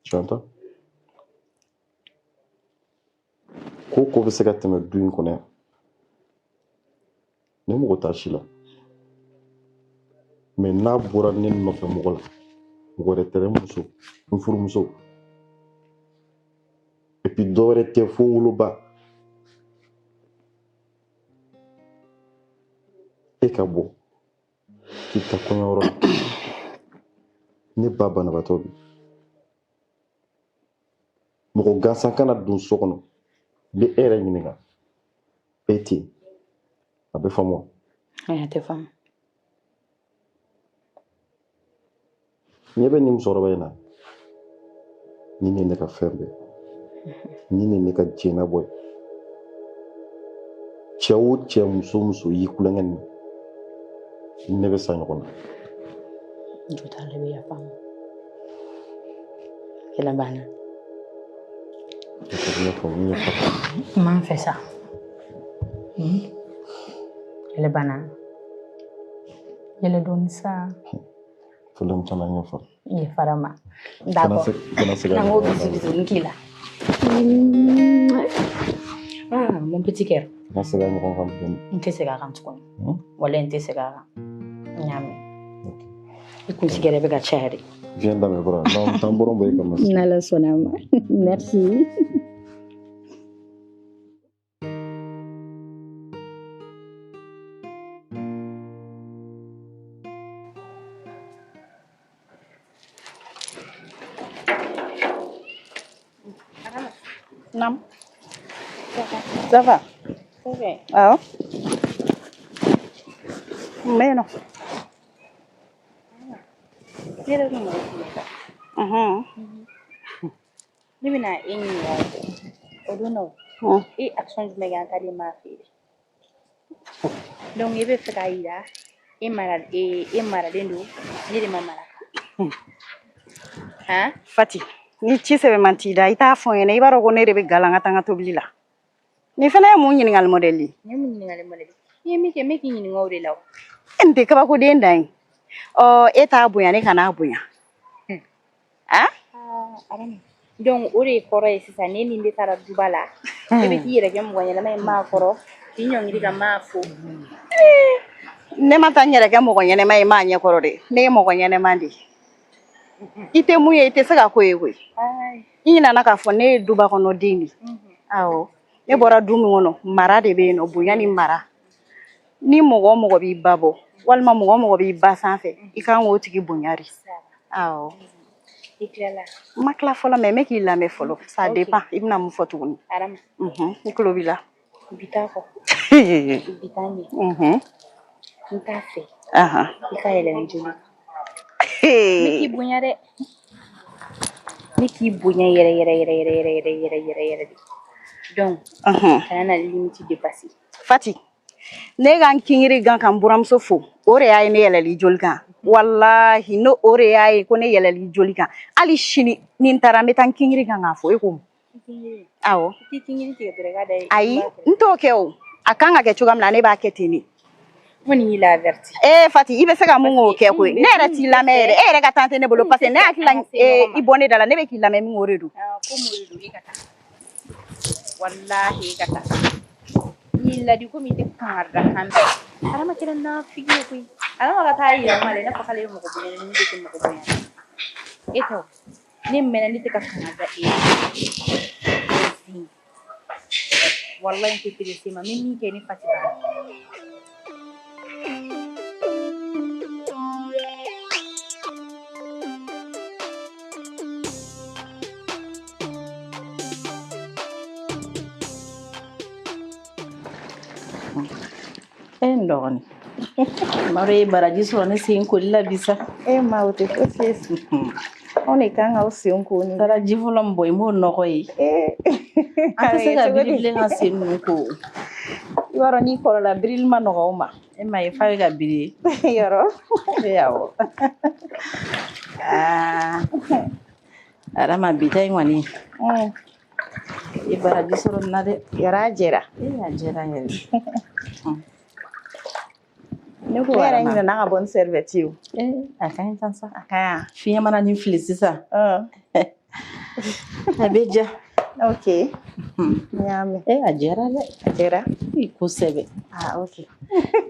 Tu entends? Ko ko bɛ se ka tɛmɛ du in kɔnɔ yan. Ne mago t'a si la. Mais n'a bɔra ne nɔfɛ mɔgɔ la, mɔgɔ wɛrɛ tɛ dɛ, n muso, n furumuso. Et puis dɔwɛrɛ tɛ fo n woloba. E ka bɔ k'i bɛ taa kɔɲɔyɔrɔ la, ne ba banabaatɔ bi, mɔgɔ gansan kana don so kɔnɔ. N bɛ e yɛrɛ ɲininka, e tɛ yen, a bɛ faamu wa? Ayi, a tɛ faamu. Ɲɛ bɛ nin musokɔrɔba in na, nin ye ne ka fɛn bɛɛ, nin ye ne ka diɲɛnabɔ ye. Cɛ o cɛ, muso o muso y'i kulonkɛ nin na, ne bɛ sa ɲɔgɔn na. Jo t'a la, i bɛ yafa n ma. Kɛlɛ banna. N y'a faamu, n yafa. N b'an fɛ sa. Kɛlɛ banna. Yɛlɛ dɔɔni sa. Problème caman ɲɛfɔ. Yafara ma. D'accord. Kana se ka N'an ko bisou bisou k'i la. Ah, mon petit cœur. Kana segin a ɲɔgɔn kan tuguni. N tɛ segin a kan tuguni. Walayi n tɛ segin a kan. N y'a mɛn. I kunsigi yɛrɛ bɛ ka caya de. Viens dans mes bras. Non, t'en bɔrɔn bɔ e kama. N'Ala sɔnna a ma. Merci. Nam. Ça va? Awɔ. N bɛ yen nɔ. Ne yɛrɛ tun mago tun bɛ la. Ne bɛna e ɲininka o don na, o e action jumɛn kɛ an taalen maa fɛ yen? Donc e bɛ fɛ k'a yira e mara e maralen don, ne de ma mara. Han? Fati, ni ci sɛbɛ man t'i da, i t'a fɔ n ɲɛna. I b'a dɔn ko ne de bɛ galan ka taa n ka tobili la. Nin fana ye mun ɲininkali modèle ye? Nin ye mun ɲininkali modèle ye? I ye min kɛ, n bɛ k'i ɲininka o de la o. E nin tɛ kabakoden dan ye. Ɔ, e t'a bonya, ne kan'a bonya. Ah? Arama. Donc o de kɔrɔ ye sisan, ne ni ne taara duba la, e bɛ t'i yɛrɛ kɛ mɔgɔ ɲɛnama ye maa kɔrɔ, k'i ɲɔngiri ka maa fo. Ne ma taa n yɛrɛ kɛ mɔgɔ ɲɛnama ye maa ɲɛkɔrɔ dɛ. Ne ye mɔgɔ ɲɛnama de ye. I tɛ mun ye, i tɛ se ka ko ye koyi. I ɲinɛna k'a fɔ ne ye duba kɔnɔ den de ye. Awɔ. Ne bɔra du min kɔnɔ, mara de bɛ yen nɔ, bonya ni mara. Ni mɔgɔ o mɔgɔ b'i ba bɔ, walima mɔgɔ o mɔgɔ b'i ba sanfɛ, i kan k'o tigi bonya de. Awɔ. I tilala? N ma tila fɔlɔ, mais n bɛ k'i lamɛn fɔlɔ. Ça dépend, i bɛna mun fɔ tuguni? Arama. N tulo b'i la. Bi t'a kɔ. Bi t'a ɲɛ. N t'a fɛ. I ka yɛlɛ n joli kan. Ne k'i bonya dɛ. Ne k'i bonya yɛrɛ yɛrɛ yɛrɛ yɛrɛ yɛrɛ yɛrɛ yɛrɛ yɛrɛ yɛrɛ de. Donc, kana na limite dépasser. Fati, ne ka n kinkiri gan ka n buramuso fo, o de y'a ye ne yɛlɛli joli kan. Walahi, n'o o de y'a ye ko ne yɛlɛli joli kan. Hali sini ni n taara, n bɛ taa n kinkiri gan k'a fo. E ko mun? Awɔ. I kinkiri tigɛ dɔrɔn i k'a da ye. Ayi, n t'o kɛ o. A kan ka kɛ cogoya min na, ne b'a kɛ ten de. N kɔni y'i la averti. Ee Fati, i bɛ se ka mun k'o kɛ koyi? Ne yɛrɛ t'i lamɛn yɛrɛ. E yɛrɛ ka temps tɛ ne bolo, parce que ne hakili la i bɔ ne da la, ne bɛ k'i lamɛn min, o de don. Ko mun de don? E ka taa. Walahi, e ka taa. N y'i ladi komi i tɛ kangari da kan mɛn. Adama kɛra nafigi ye koyi. Adama ka taa yira ma la, i n'a fɔ k'ale ye mɔgɔ bonya, ni de tɛ mɔgɔ bonya. E tɛ o. Ne mɛnna, ne tɛ ka kangari da e ye. Walahi, n tɛ pressé ma. N bɛ min kɛ, ne Fati b'a dɔn. E n dɔgɔnin, Maro ye baraji sɔrɔ ne sen koli la bi sa. E ma, o tɛ fosi ye. Anw de kan k'aw sen ko ni. Taara ji fɔlɔ min bɔ, i m'o nɔgɔ ye. An tɛ se ka biri bilen ka sen ninnu ko. I b'a dɔn, n'i kɔrɔla, birili ma nɔgɔ o ma. E ma ye, fa bɛ ka biri. Yɔrɔ. E awɔ. Aa, Adama, bi ta in kɔni, i baraji sɔrɔ nin na dɛ. Yɔrɔ, a jɛra. E, a jɛra yɛrɛ. Ne ko, ne yɛrɛ ɲinɛna ka bɔ ni serviette ye o. A ka ɲi tan sa. A ka ɲi. Fiɲɛ mana nin fili sisan, a bɛ ja. Ok, n y'a mɛn. E, a jɛra dɛ. A jɛra. Kosɛbɛ. Ah, ok.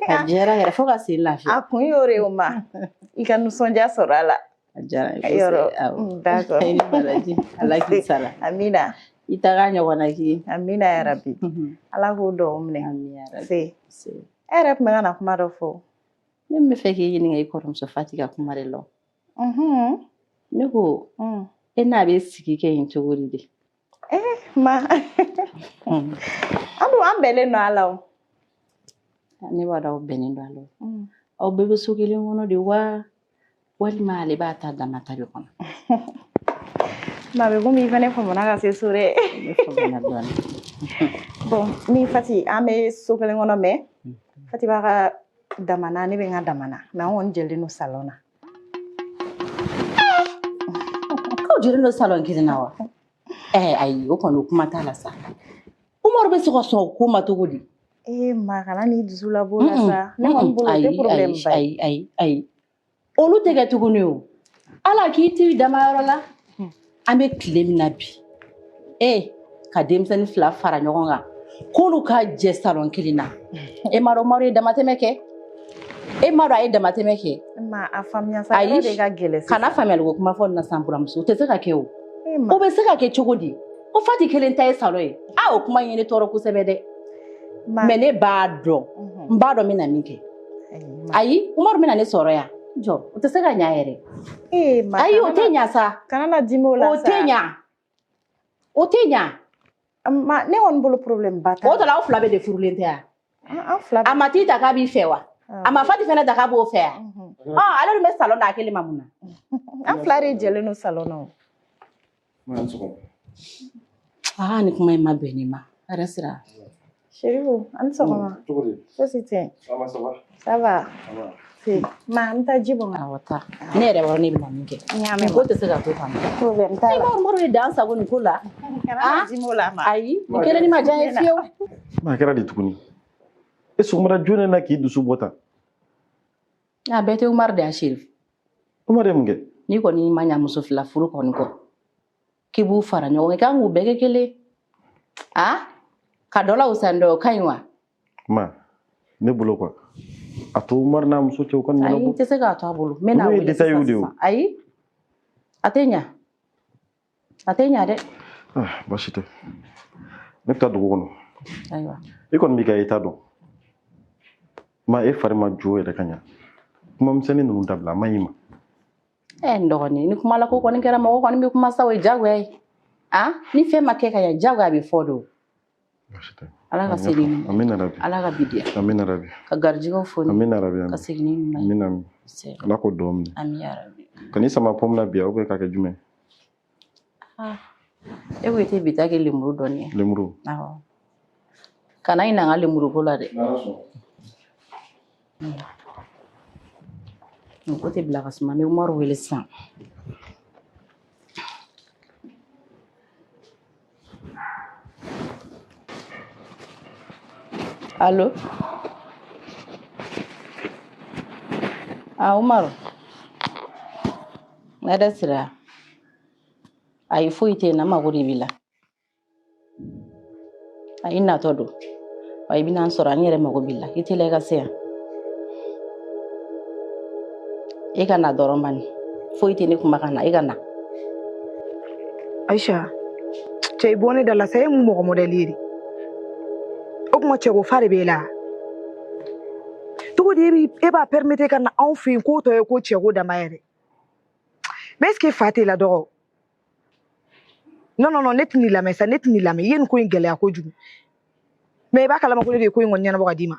A jɛra yɛrɛ fo ka sen lafiya. A kun y'o de ye o ma. I ka nisɔndiya sɔrɔ a la. A diyara n ye Yɔrɔ. kosɛbɛ. Awɔ. D'accord. I ni baraji. Ala k'i sara. Amina. I taga ɲɔgɔnna k'i ye. Amina yarabi. Ala k'o duwawu minɛ. Amina yarabi. Se. E yɛrɛ tun bɛ ka na kuma dɔ fɔ. Ne bɛ fɛ k'i ɲininka i kɔrɔmuso Fati ka kuma de la. Ne ko e n'a bɛ sigi kɛ yen cogo di de? Ma. An dun an bɛnnen don a la o. Ne b'a dɔn aw bɛnnen don a la. Aw bɛɛ bɛ so kelen kɔnɔ de wa walima ale b'a ta dama ta de kɔnɔ? Ma bɛ komi i fana famana ka se so dɛ. Ne famana dɔɔnin. Bon, ni Fati an bɛ so kelen kɔnɔ mais Fati b'a ka damana, ne bɛ n ka damana, mais an kɔni jɛlen don salon na. K'aw jɛlen don salon kelen na wa? Ayi, o kɔni o kuma t'a la sa. Umaru bɛ se ka sɔn o ko ma cogo di? Ee ma, kana n'i dusu labɔ o la sa. Ne kɔni bolo o tɛ problème ba ye. Ayi ayi ayi. Olu tɛ kɛ tuguni o. Ala k'i t'i damayɔrɔ la. An bɛ tile min na bi. Ka denmisɛnnin fila fara ɲɔgɔn kan. K'olu ka jɛ salon kelen na. E m'a dɔn Umaru ye damatɛmɛ kɛ? E m'a dɔn a ye damatɛmɛ kɛ? Ma, a faamuya sa, yɔrɔ de ka gɛlɛn sisan. Kana faamuyali ko kuma fɔ nin na sisan buramuso, o tɛ se ka kɛ o. O bɛ se ka kɛ cogo di? Ko Fati kelen ta ye salon ye. Aa, o kuma in ye ne tɔɔrɔ kosɛbɛ dɛ. Mais ne b'a dɔn. N b'a dɔn n bɛna min kɛ. Ayi, Umaru bɛna ne sɔrɔ yan. Jɔ, o tɛ se ka ɲa yɛrɛ. Ayi, o tɛ ɲa sa. Kana na dimi o la O sa. tɛ ɲa. O tɛ ɲa. Ma, ne kɔni bolo problème ba t'a la. O tɔ la aw fila bɛɛ de furulen tɛ yan. An fila bɛɛ. A ma t'i ta k'a b'i fɛ wa? A ma Fati fɛnɛ ta k'a b'o fɛ yan? Ale dun bɛ salon na a kelen ma mun na? An fila de jɛlen don salon na o. Aa, nin kuma in ma bɛn ne ma. Hɛrɛ sira. Chérifou, an ni sɔgɔma. Cogo di? Fosi tɛ yen. Ça va, ça va? Ça va. Se. Ma, n taa ji bɔn. Awɔ, taa. Ne yɛrɛ b'a dɔn ne bɛna min kɛ. N y'a mɛn. Ko tɛ se ka to tan. Problème t'a la. I b'a Umaru ye dan sago nin ko la. Kana na dimi o la ma. Ayi, nin kelen ni ma diya n ye fiyewu. Ma, a kɛra di tuguni? E sɔgɔmada joona na k'i dusu bɔ tan. A bɛɛ tɛ Umaru de ya, Chérif. Umaru ye mun kɛ? N'i kɔni ma ɲa muso fila furu kɔni kɔ, k'i b'u fara ɲɔgɔn kan, i kan k'u bɛɛ kɛ kelen. Ka dɔ la wusa ni dɔ ye, o ka ɲi wa? Ma, ne bolo quoi. A to Umaru n'a muso cɛ u ka nin Ayi, ɲɛnabɔ. n tɛ se k'a to a bolo. N bɛ n'a Olu ye wele détails sisan de ye o. sisan. Ayi, a tɛ ɲa. A tɛ ɲa dɛ. Ah, baasi tɛ. Ne bɛ taa dugu kɔnɔ. Ayiwa. I kɔni b'i ka état dɔn. Ma, e fari ma jo yɛrɛ ka ɲa. Kuma misɛnnin ninnu dabila, a man ɲi i ma. N dɔgɔnin, ni kuma la ko kɔni kɛra, mɔgɔ kɔni bɛ kuma sa, o ye diyagoya ye. Ni fɛn ma kɛ ka ɲa, diyagoya a bɛ fɔ de o. Ala ka segin ni ɲuman ye. Amina rabi. Ala ka bi diya. Amina rabi. Ka garijɛgɛw foni. Amina rabi. Ka segin ni ɲuman ye. Amina ami. Ala k'o dɔn minɛ. Ami ya rabi. Ka n'i sama pɔmu na bi, ou bien k'a kɛ jumɛn? E ko i tɛ bi ta kɛ lemuru dɔɔni ye. Lemuru. Awɔ. Kana ɲinɛ an ka lemuru ko la dɛ. Nin ko tɛ bila ka suma, n bɛ Umaru wele sisan. Allo? Ah, Umaru. Hɛrɛ sira. Ayi, foyi tɛ yen, na mago de b'i la. Ayi, natɔ don. Wa i bɛna n sɔrɔ, an yɛrɛ mago b'i la. I teliya i ka se yan. E ka na dɔrɔn bani. Foyi tɛ ne kuma ka na, e ka na. Aisha, cɛ i bɔ ne da la sa, e mun mɔgɔ mɔdɛli ye de? O kuma cɛ ko fa de b'e la. Cogo di e b'a permettre ka na anw fɛ yen k'o tɔ ye ko cɛ ko dama yɛrɛ? Mais est ce que fa t'e la dɔgɔ? Non, non, non, ne tɛ n'i lamɛn sa, ne tɛ n'i lamɛn. I ye nin ko in gɛlɛya kojugu. Mais i b'a kalama ko ne de ye ko in kɔni ɲɛnabɔ ka d'i ma.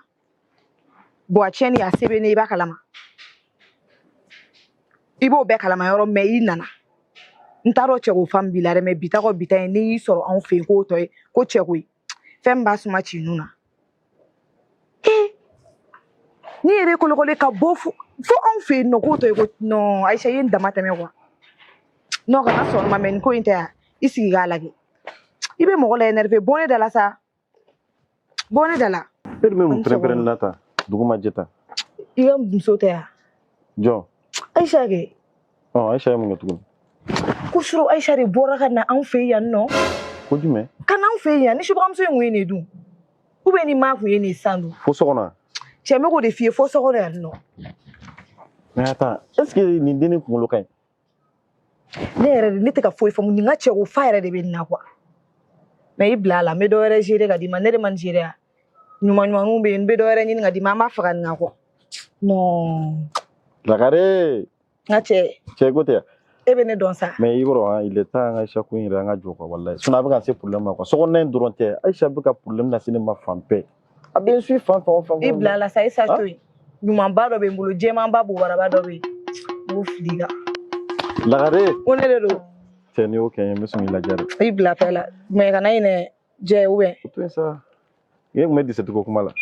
Bon, a tiɲɛni a se bɛ ne ye, i b'a kalama. I b'o bɛɛ kalama yɔrɔ, mais i nana. N t'a dɔn cɛ ko fa min b'i la dɛ, mais bi ta kɔ bi ta ye, n'i y'i sɔrɔ anw fɛ yen k'o tɔ ye ko cɛ ko ye. Fɛn min b'a suma ci nun na. N'i yɛrɛ kolokolo ka bɔ fo anw fɛ yen nɔ k'o tɔ ye ko non, Aisha i ye n dama tɛmɛ quoi. Non, kana sɔn ma, mais nin ko in tɛ yan. I sigi k'a lajɛ. I bɛ mɔgɔ la énervé, bɔ ne da la sa. Bɔ ne da la. E dun bɛ mun pɛrɛn-pɛrɛnni la tan? Dugu ma jɛ tan. I ka muso tɛ yan. Jɔn? Aisha kɛ. Aisha ye mun kɛ tuguni? Ko suro Aisha de bɔra ka na anw fɛ yan nɔ. Ko jumɛn? Ka na anw fɛ yan, ni subagamuso in kun ye nin dun. Ou bien ni maa kun ye nin san dun. Fo so kɔnɔ? Cɛ, n bɛ k'o de f'i ye, fo so kɔnɔ yan nɔ. Mais attends, est-ce que nin dennin kunkolo ka ɲi? Ne yɛrɛ de, ne tɛ ka foyi faamu, nin ka cɛko fa yɛrɛ de bɛ nin na quoi. Mais i bila a la, n bɛ dɔ wɛrɛ gérer ka d'i ma. Ne de ma nin gérer ya. Ɲuman ɲumanninw bɛ yen, n bɛ dɔ wɛrɛ ɲini ka d'i ma, an b'a faga nin kan quoi. Non. Lagare. N ka cɛ. Cɛ ko tɛ yan. E bɛ ne dɔn sa. Mais i b'a dɔn, il est temps an ka Aïcha ko in yɛrɛ an ka jɔ quoi, walayi. Sinon a bɛ ka se problème ma quoi. Sokɔnɔna in dɔrɔn tɛ. Aïcha bɛ ka problème lase ne ma fan bɛɛ. A bɛ n suit fan fɛn o fan. I bila a la sa, i sa to yen. Ɲumanba dɔ bɛ n bolo, jɛmanba bobaraba dɔ bɛ yen. N b'o fili i kan. Lagare. Ko ne de don. Cɛ n'i y'o kɛ n ye, n bɛ sɔn k'i ladiya dɛ. I bila fɛn la. Mais kana ɲinɛ jɛ ou bien. O to yen sa. E tun bɛ 17 ko kuma la.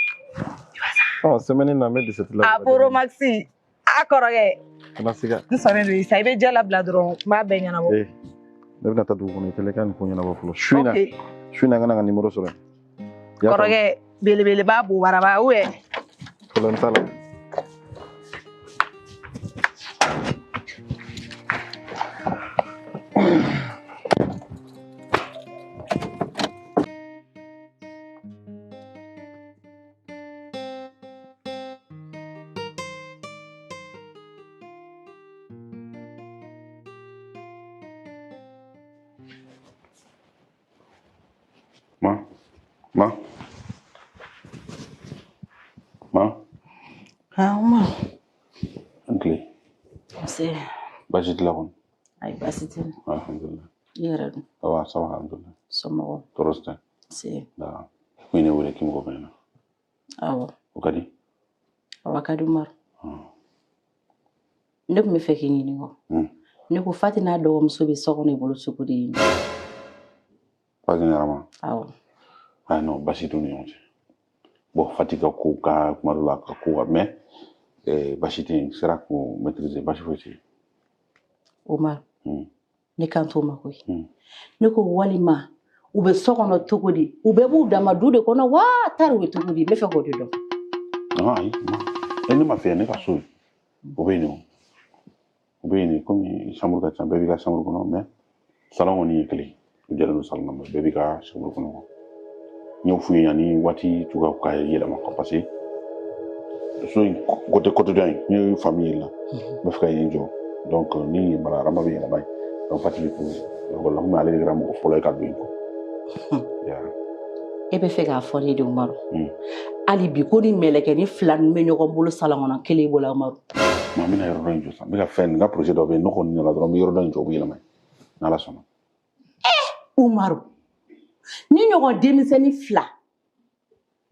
Ɔ semaine na n bɛ 17 la. A Pro Maxi. A kɔrɔkɛ. Kana siga. N sɔnnen don i sa, i bɛ jɛ labila dɔrɔn, n b'a bɛɛ ɲɛnabɔ. Ee, ne bɛna taa dugu kɔnɔ, i tɛlɛ ka nin ko ɲɛnabɔ fɔlɔ. Su in na. Ok. Su in na n ka na n ka numéro sɔrɔ yen. I y'a faamu? Kɔrɔkɛ, belebeleba bobaraba ou bien. Problème t'a la. Ma, ma, ma. Ha, Umar. An tile. Nse. Baasi t'i la kɔni? Ayi, baasi tɛ n na. Alhamdulilah. I yɛrɛ dun? Ça va, ça va, alhamdulilah. Somɔgɔw? Tɔɔrɔ si tɛ. Nse. Da. Ko i ne wele k'i mago bɛ ne na. Awɔ. O ka di? Awɔ, a ka di Umaru. Ne tun bɛ fɛ k'i ɲininka. Ne ko Fati n'a dɔgɔmuso bɛ so kɔnɔ i bolo cogo di? Fati ni Arama? Awɔ. Ah non, baasi t'u ni ɲɔgɔn cɛ. Bon, Fati ka ko ka kuma dɔ la ka ko ka mais baasi tɛ yen, n sera k'o maîtriser, baasi foyi tɛ yen. Umaru, ne kan t'o ma koyi. Ne ko walima u bɛ so kɔnɔ cogo di? U bɛɛ b'u dama du de kɔnɔ wa tari u bɛ cogo di? N bɛ fɛ k'o de dɔn. Non, ayi, ne ma fɛ yan, ne ka so yen. O bɛ yen nɔ. O bɛ yen de, komi chambre ka ca, bɛɛ b'i ka chambre kɔnɔ, mais salon kɔni ye kelen ye. U jɛlen don salon na, mais bɛɛ b'i ka chambre kɔnɔ quoi. N y'o f'u ye yanni waati cogoya ka yɛlɛma quoi, parce que so in côté dɔ in, n ye famille ye la, n bɛ fɛ ka yen jɔ. Donc ni yen mara, Arama bɛ yɛlɛma yen. Donc Fati bɛ to yen. La komi ale de kɛra mɔgɔ fɔlɔ ye ka don yen quoi. E bɛ fɛ k'a fɔ ne de Umaru. Hali bi ko ni mɛlɛkɛnin fila ninnu bɛ ɲɔgɔn bolo salon kɔnɔ kelen bolo Umaru. Ma n bɛna yɔrɔ dɔ in jɔ sisan. N bɛ ka fɛn, n ka projet dɔ bɛ yen, ne kɔni nana dɔrɔn n bɛ yɔrɔ dɔ in jɔ, o bɛ yɛlɛma yen. N'Ala sɔnna. Umaru, ni ɲɔgɔn denmisɛnnin fila,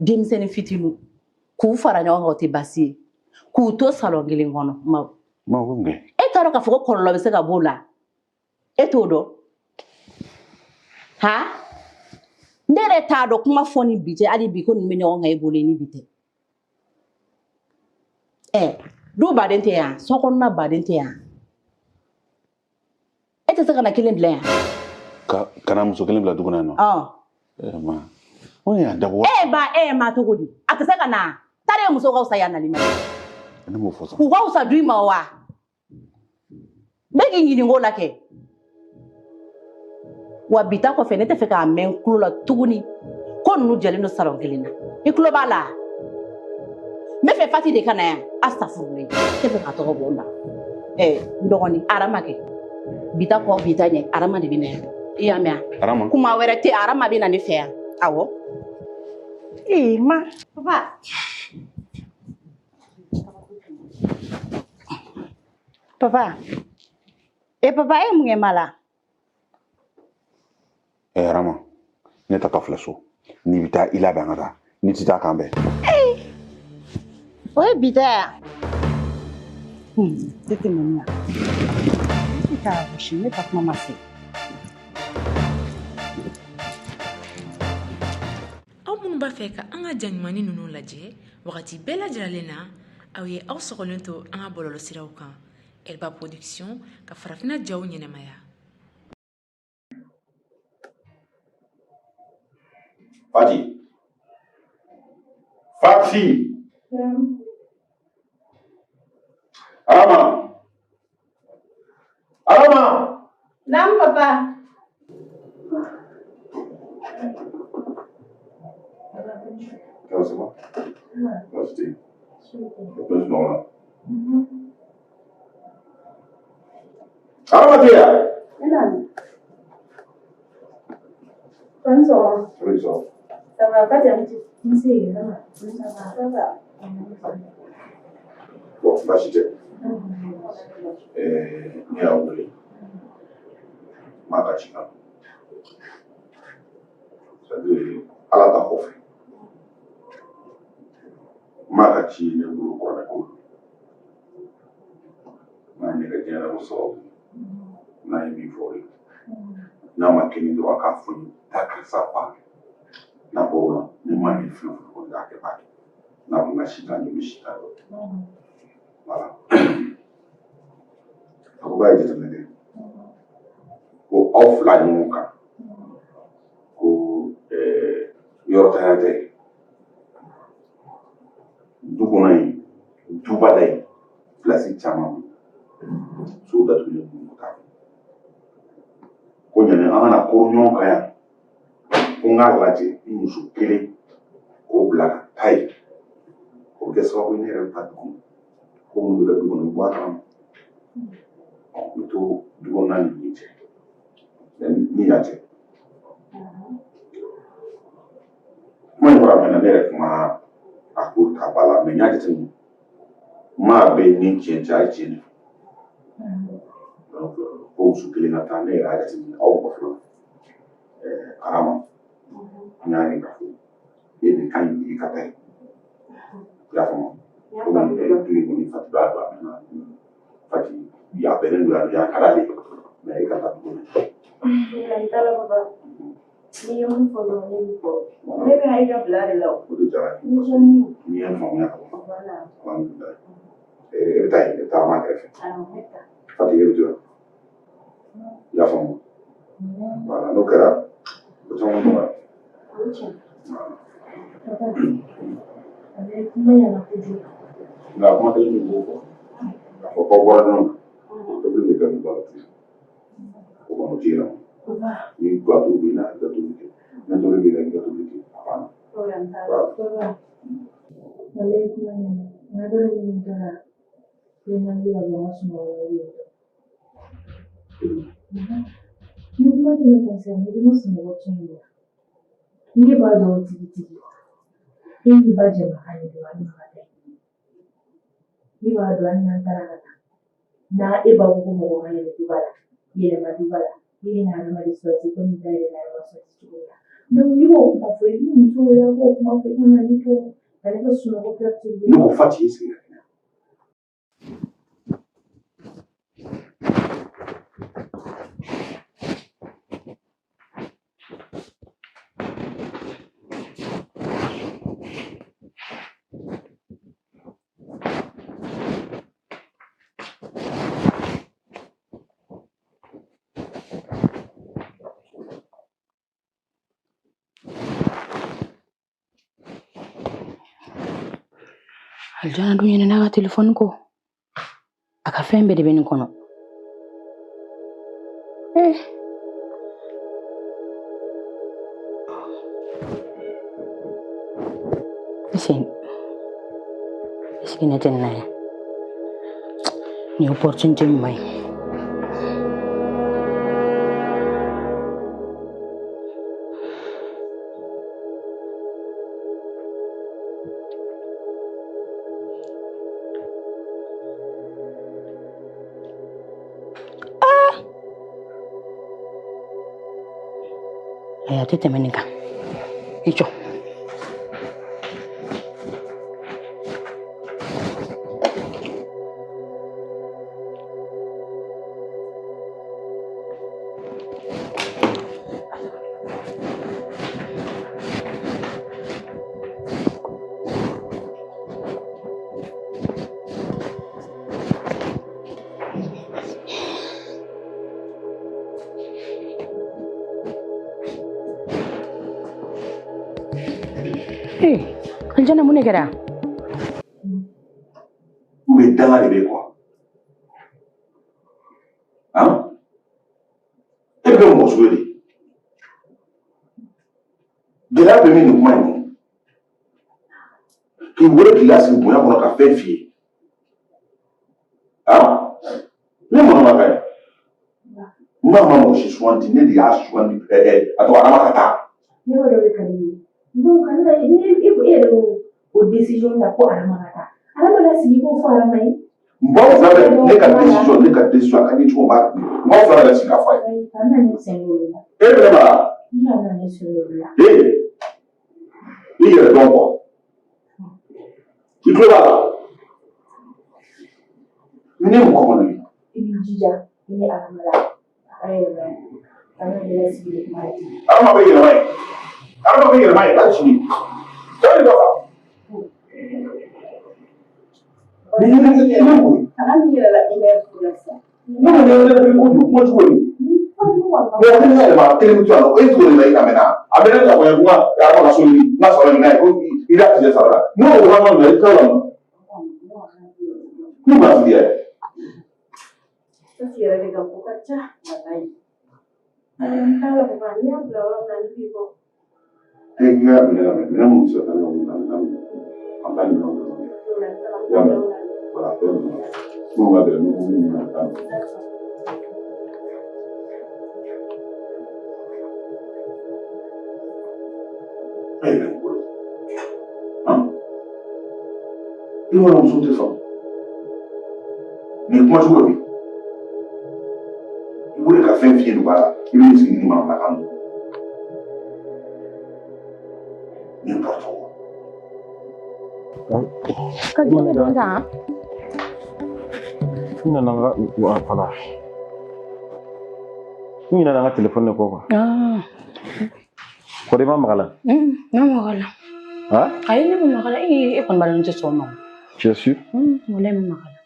denmisɛnnin fitininw, k'u fara ɲɔgɔn kan o tɛ baasi ye, k'u to salon kelen kɔnɔ Umaru. Ma o bɛ mun kɛ? E t'a dɔn k'a fɔ ko kɔlɔlɔ bɛ se ka b'o la? E t'o dɔn? Ha? Ne yɛrɛ t'a dɔn kuma fɔ ni bi cɛ, hali bi ko ninnu bɛ ɲɔgɔn kan e bolo ni bi tɛ. Ɛ, du baden tɛ yan, so kɔnɔna baden tɛ yan. E tɛ se ka na kelen bila yan? Ka na muso kelen bila du kɔnɔ yan nɔ? Ɔn. Ma, o y'a dabɔ. E ba, e ma cogo di? A tɛ se ka na. Taara muso ka fisa yan nali ma. Ne m'o fɔ sa. U ka fisa du in ma wa? N bɛ k'i ɲininka o la kɛ. Wa bi ta kɔfɛ ne tɛ fɛ k'a mɛn n tulo la tuguni ko ninnu jɛlen don salon kelen na. I tulo b'a la? N bɛ fɛ Fati de ka na yan. Astafurulayi. N tɛ fɛ k'a tɔgɔ bɔ n da. N dɔgɔnin Arama kɛ. Bi ta kɔ bi ta ɲɛ Arama de bɛ na yan. I y'a mɛn wa? Arama. Kuma wɛrɛ tɛ, Arama bɛ na ne fɛ yan. Awɔ. Ee ma. Papa. Papa. E papa e mun kɛ ma la? Arama, ne ta ka filɛ so. N'i bɛ taa i labɛn ka taa. N'i tɛ taa k'an bɛn. O ye bi ta ya? Ne tɛ mɛn na. Ne t'a gosi, ne ta kuma ma se. Aw minnu b'a fɛ ka an ka ja ɲumannin ninnu lajɛ wagati bɛɛ lajɛlen na, aw ye aw sɔgɔlen to an ka bɔlɔlɔsiraw kan. Elba Production ka farafinna jaw ɲɛnamaya. Fati. Fati. Arama. Arama. Naam papa. Ça va? Baasi tɛ yen. Bɛ sunɔgɔ la? Arama tɛ yan? Ni sɔgɔma. Oui, ça va. Ça va, Fati, a ni ce. Nse, ça va. Ça va. Bon, baasi tɛ. Ne y'aw wele. Maa ka ci kan. C'est-à-dire, Ala ta kɔfɛ. Maa ka ci ye ne bolo kuranɛ ko. N'a ye ne ka diɲɛlatigɛ sababu. N'a ye min fɔ o ye. N'a ma kɛ ni dɔrɔn a k'a fɔ n ye taa karisa fa. N'a bɔr'o la, ni maa ye fɛn fɛn fɔ n k'a kɛ b'a kɛ. N'a ko n ka si t'a ɲɛ, n bɛ si t'a dɔn. Voilà. A ko k'a ye jateminɛ kɛ. Ko aw fila ɲɔgɔn kan. Ko yɔrɔ tanya tɛ. Du kɔnɔ yen, duba la yen, pilasi caman bɛ yen. So datugulen kun ko t'a ko ɲani an kana koro ɲɔgɔn kan yan ko n k'a lajɛ ni muso kelen k'o bila ka taa yen o bɛ kɛ sababu ye ne yɛrɛ bɛ taa du kɔnɔ ko minnu bɛ kɛ du kɔnɔ n bɛ bɔ a kalama n bɛ to du kɔnɔna ni nin cɛ ni yan cɛ kuma in fɔra a mɛnna ne yɛrɛ kuma a ko ta ba la mɛ n y'a jateminɛ maa bɛ ni tiɲɛ cɛ a ye tiɲɛ de fɔ donc ko muso kelen ka taa ne yɛrɛ y'a jateminɛ aw mɔgɔ fila Arama n y'a ye k'a fɔ e de ka ɲi i ka taa yen i y'a faamu komi du in kɔni Fati b'a dɔn a mɛnna Fati a bɛnnen don yan yan ka d'ale ye mɛ e ka taa du kɔnɔ. Problème t'a la papa. N'i ye mun fɔ dɔrɔn ne b'i kɔ. Ne bɛ i ka bila de la o. O de diyara n Ni ye. ko mun. N'i ye n faamuya ka ban. Voilà. Alhamdulilayi. E bɛ taa yen, e bɛ taa Arama kɛrɛfɛ. Awɔ, ne bɛ taa. Fati e bɛ to yan. I y'a faamu? Voilà, n'o kɛra ko caman bɛ nɔgɔya. O ye tiɲɛ. Papa, a bɛ kuma ɲɛna kojugu. Nka kuma kelen min b'o fɔ, k'a fɔ k'aw bɔra ɲɔgɔn kan, tobili bɛ kɛ duba la ten. O kɔni o tɛ yɛlɛma. Papa. Ni gatow bɛ na, i ka tobili kɛ. Ni tobili bɛ kɛ, i ka tobili kɛ. A banna. Problème t'a la. Papa, walayi kuma ɲɛna. Nka dɔ de bɛ nin ta la. Ne na wuli ka bɔ n ka sunɔgɔ la yen. Ni kuma tɛ ne concerne, i bɛ n ka sunɔgɔ tiɲɛ de. Ne b'a dɔn tigitigi. E n'i ba jɛmakan de don ani ka taa. Ne b'a dɔn hali n'an taara ka taa. N'a e b'a fɔ ko mɔgɔ ka yɛlɛ duba la, yɛlɛma duba la, e ye na hadamaden sɔrɔ komi i ta yɛlɛma sɔrɔ cogo min na. Donc n'i b'o kuma fɔ i muso yɛrɛ b'o kuma fɔ i kana ne to ka ne ka sunɔgɔ perturber. Ne ko Fati i sigi ka kɛnɛ. Alijana dun ɲinɛna a ka telefɔni kɔ. A ka fɛn bɛɛ de bɛ nin kɔnɔ. Eh. Est-ce que ne tɛ nin na yan? Nin ye opportunité ɲuman ye. Ayi, a tɛ tɛmɛ nin kan. I jɔ. Ee, Alijana mun de kɛra? Ou bien danga de bɛ yen quoi. Han? E bɛ kɛ mɔgɔ sugu de ye. Gɛlɛya bɛ min nin kuma in kɔnɔ. K'i wele k'i lasigi bonya kɔnɔ ka fɛn f'i ye. Han? Ne manamanakan ye. N ma mɔgɔ si sugandi, ne de y'a sugandi a tɔgɔ Adama ka taa. Ne b'a dɔn o de ka di i ye. Donc kana ni e yɛrɛ y'o o décision ta ko Arama ka taa. Arama lasigi k'o fɔ Arama ye. N b'aw fila bɛɛ, ne ka décision, ne ka décision a ka di cogo b'a n b'aw fila bɛɛ lasigi k'a fɔ a ye. Kana ne sen don olu la. E bɛ ne mara. Ne kana ne sen don olu la. Ee, i yɛrɛ dɔn kɔ. I tulo b'a la. Ne ye mɔgɔ kɔni ye. I b'i jija i ni Arama la. A ka yɛlɛma. Kana ne lasigi de kuma ye. Arama bɛ yɛlɛma ye. Arama bɛ yɛlɛma ye hali sini. Taa nin dɔ. Ni ne ne ne mun ye? Kana n'i yɛrɛ la i bɛ ko la sisan. Ne ko ne ne bɛ ko kuma cogo di? Mɔgɔ kelen ka yɛlɛma kelen bɛ to yan nɔ, e cogo de la i ka mɛn na. A bɛ ne ta fɔ n ye ko n ka Arama ka so ɲini, n ka sɔrɔ ɲini n'a ye ko i da tigɛ sara la. N'o ko k'an ka minɛ i tila la. Ne b'a f'i ye. Fati yɛrɛ de ka ko ka ca walayi. N t'a la papa n'i y'a bila yɔrɔ min na ne b'i kɔ. E k'i ka minɛ ka minɛ minnu bɛ se ka taa ɲɔgɔn na, an taa minɛnw dɔrɔn. I y'a mɛn? Voilà, fɛn ninnu. Minnu ka gɛlɛn, n'u minnu ka taa. E yɛrɛ bolo. Han? I b'a dɔn muso tɛ faamu. Nin ye kuma cogo ye. I bolo ka fɛn f'i ye dugu la, i bɛ sigi ni manamanakan ninnu. N'importe quoi. Ka jumɛn don tan? N nana n ka voilà. N ɲinɛna n ka telefɔni de kɔ quoi. Ah. Kɔri i ma maga la? Ne ma maga la. Han? Ayi ne ma maga la. E kɔni b'a dɔn ne tɛ sɔn o ma. Tu es sûr? Walayi n ma maga la.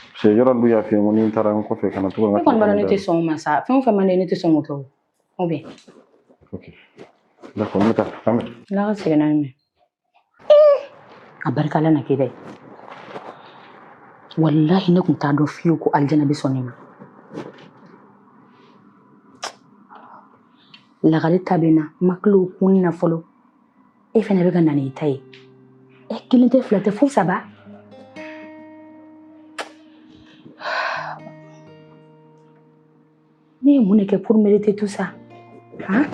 Parce que yɔrɔ dun y'a f'i ye ko ni n taara n kɔfɛ kana to ka n ka E kɔni b'a dɔn ne telefɔni tɛ dayɛlɛ. sɔn o ma sa. Fɛn o fɛn man di ne tɛ sɔn k'o kɛ o. Ou bien. Ok. D'accord, n bɛ taa. An bɛ. Ala ka segin n'a ye mɛn. A barika Ala na k'i dɛ. Walahi ne tun t'a dɔn fiyewu ko alijana bɛ sɔn ne ma. Lagare ta bɛ n na, n ma tila o kunni na fɔlɔ. E fana bɛ ka na n'i ta ye. E kelen tɛ fila tɛ fo saba. Ne ye mun de kɛ pour mériter tout ça? Hein?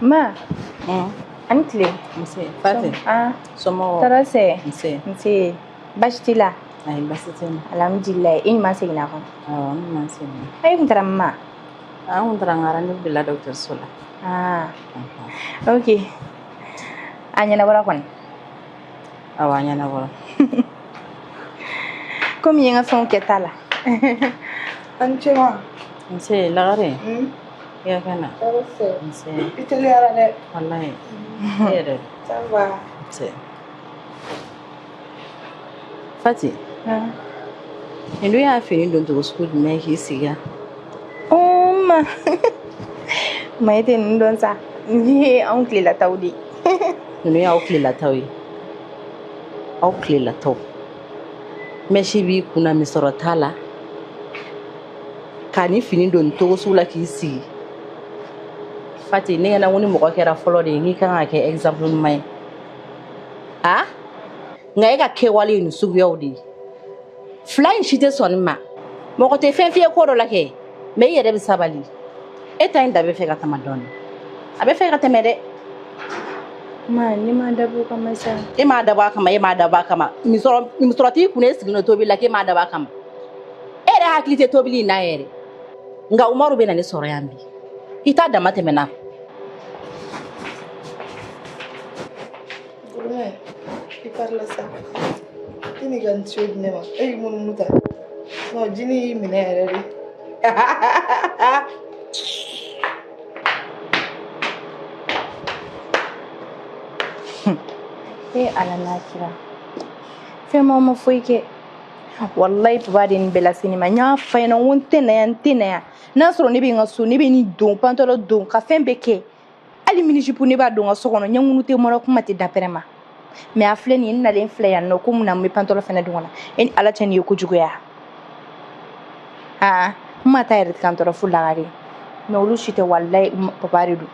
Ma, ani tile. Nse, Fati. Ah, Somɔgɔw? Tɔɔrɔ sɛ. Nse. Nse. Baasi t'i la? Ayi, baasi tɛ n na. Alhamdulilayi, i ɲuman seginna kɔnɔ. Awɔ, n ɲuman seginna. E kun taara min ma? An kun taara n ka rendez-vous de la dɔgɔtɔrɔso la. Ah, ok. A ɲɛnabɔra kɔni? Awɔ, a ɲɛnabɔra. Komi i ye n ka fɛnw kɛ ta la. A ni ce ma. Nse, Lagare. I ka kɛnɛ? Tɔɔrɔ sɛ. Nse. I teliyara dɛ. Walayi. E yɛrɛ. Ça va. Nse. Fati. Nin dun y'a fini don cogo sugu jumɛn ye k'i sigi yan? Ma. Ma e tɛ ninnu dɔn sa. Nin ye anw tilelataw de ye. Ninnu y'aw tilelataw ye. Aw tilelataw. Mɛsi b'i kunna misɔrɔ t'a la. K'a ni fini don nin cogo sugu la k'i sigi. Fati, ne ɲɛna ko ni mɔgɔ kɛra fɔlɔ de ye n'i kan ka kɛ exemple ɲuman ye. A? Nka e ka kɛwale ye nin suguyaw de ye. Fila in si tɛ sɔn nin ma. Mɔgɔ tɛ fɛn f'i ye ko dɔ la kɛ, mais i yɛrɛ bɛ sabali. E ta in da bɛ fɛ ka tɛmɛ dɔɔnin. A bɛ fɛ ka tɛmɛ dɛ. Ma, ne m'a dabɔ o kama sa. E m'a dabɔ a kama, e m'a dabɔ a kama. Misɔrɔ t'i kun e sigilen don tobili la k'e m'a dabɔ a kama. E yɛrɛ hakili tɛ tobili in na yɛrɛ. Nka Umaru bɛ na ne sɔrɔ yan bi. I t'a dama tɛmɛna. Gourmet, i parila sa. I n'i ka nin tuyau di ne ma. E y'i munumunu tan. Non, jini y'i minɛ yɛrɛ de. E Ala n'a kira. Fɛn ma foyi kɛ. Wallahi papa de nin bɛɛ lase ne ma. N y'a f'a ɲɛna n ko n tɛ na yan, n tɛ na yan. N'a sɔrɔ ne bɛ n ka so, ne bɛ nin don pantalon don ka fɛn bɛɛ kɛ. Hali mini-jupe ne b'a don n ka so kɔnɔ, ɲɛŋunu tɛ mɔrɔ kuma tɛ dapɛrɛ ma. Mais a filɛ nin ye, n nalen filɛ yan nɔ ko mun na n bɛ pantalon fɛnɛ don ka na. E ni Ala cɛ nin ye kojugu ye wa? Ah, n Ma ta yɛrɛ tɛ ka n tɔɔrɔ fo lagare mais olu si tɛ, walayi papa de don.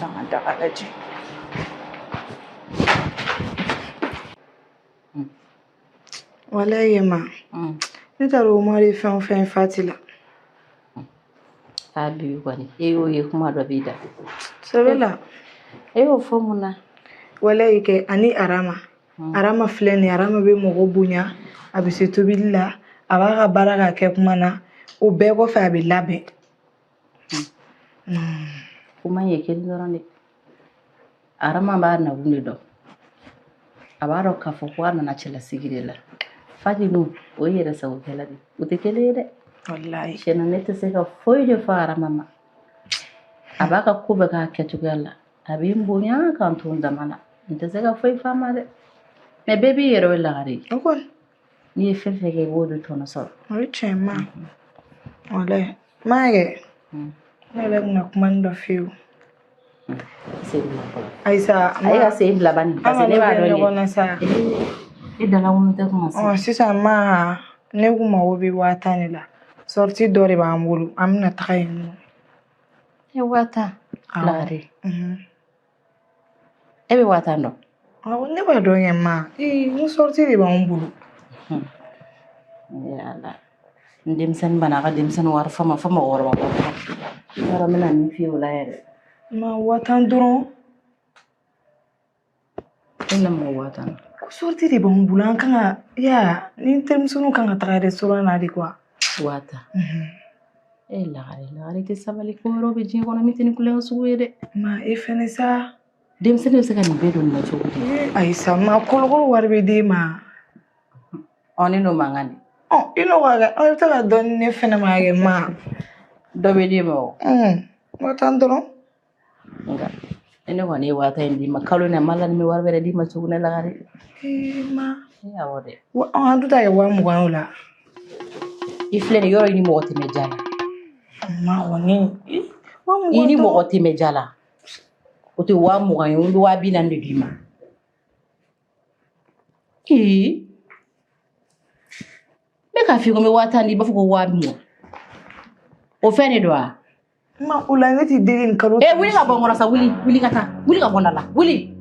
An ka daga lajɛ. Walayi ma, ne t'a dɔn Umaru ye fɛn o fɛn ye Fati la. A Bibi kɔni, e y'o ye, kuma dɔ b'i da. Sɛbɛ la. E y'o fɔ mun na? Walayi kɛ, ani Arama. Arama filɛ nin ye, Arama bɛ mɔgɔ bonya, a bɛ se tobili la, a b'a ka baara k'a kɛ kuma na, o bɛɛ kɔfɛ a bɛ labɛn. Kuma ye kelen dɔrɔn de. Arama b'a nakun de dɔn. A b'a dɔn k'a fɔ ko a nana cɛlasigi de la. Fati dun, o ye yɛrɛ sagokɛla de ye. O tɛ kelen ye dɛ. Walayi. Tiɲɛna ne tɛ se ka foyi de fɔ Arama ma. A b'a ka ko bɛɛ k'a kɛcogoya la. A bɛ n bonya k'an to n dama na. N tɛ se ka foyi f'a ma dɛ. Mais bɛɛ b'i yɛrɛ ye lagare. O kɔni. N'i ye fɛn fɛn kɛ, i b'o de tɔnɔ sɔrɔ. O ye tiɲɛ ma. Walayi. Ma kɛ. Ne yɛrɛ bɛna kuma ni dɔ f'i ye o. Sen bila fɔlɔ. Ayisa. A ye ka sen bila bani. Parce que ne b'a dɔn ɲɔgɔn na sa. E dalankolon tɛ kuma se. Ɔ sisan ma, ne kun mago bɛ 50,000 de la. Sortie dɔ de b'an bolo. An bɛna taga yen nɔ. E 50,000. Lagare. E bɛ 50,000 dɔn? Awɔ, ne b'a dɔn kɛ ma. Ee, n ko sortie de b'anw bolo. Yala. N denmisɛnnin banna a ka denmisɛnnin wari fɔ ma fo mɔgɔkɔrɔba ko kuma. I b'a dɔn n bɛna min f'i ye o la yɛrɛ. Ma 50,000 dɔrɔn. E na mɔgɔ 50,000 na. Ko sortie de b'anw bolo, an kan ka ya ni n terimusoninw kan ka taga restaurant na de quoi. 50,000. E Lagare, Lagare tɛ sabali, ko wɛrɛw bɛ diɲɛ kɔnɔ min tɛ ni kulonkɛ sugu ye dɛ. Ma e fɛnɛ sa. Denmisɛnnin bɛ se ka nin bɛɛ don nin na cogo di? Ayisa, ma kolokolo wari bɛ d'e ma. Ɔ ne n'o mankan de. Ɔ i n'o ka kɛ, i bɛ se ka dɔ di ne fɛnɛ ma kɛ ma. Dɔ bɛ d'e ma o. 50,000 dɔrɔn. Nka ne kɔni ye 50,000 in d'i ma kalo in na, ma la ni bɛ wari wɛrɛ d'i ma cogo ne Lagare. Ee ma. E awɔ dɛ. An dun t'a kɛ 20,000 o la. I filɛ nin yɔrɔ i ni mɔgɔ tɛ mɛn ja la. Ma kɔni. I ni mɔgɔ tɛ mɛn ja la. O tɛ 20,000 ye, n bɛ 40,000 de d'i ma. Ee. N bɛ k'a f'i ye ko n bɛ 50,000 di, i b'a fɔ ko 20,000. O fɛn de don wa? Ma o la ne t'i deli nin kalo. E wuli ka bɔ n kɔrɔ sa, wuli, wuli ka taa, wuli ka bɔ n da la, wuli,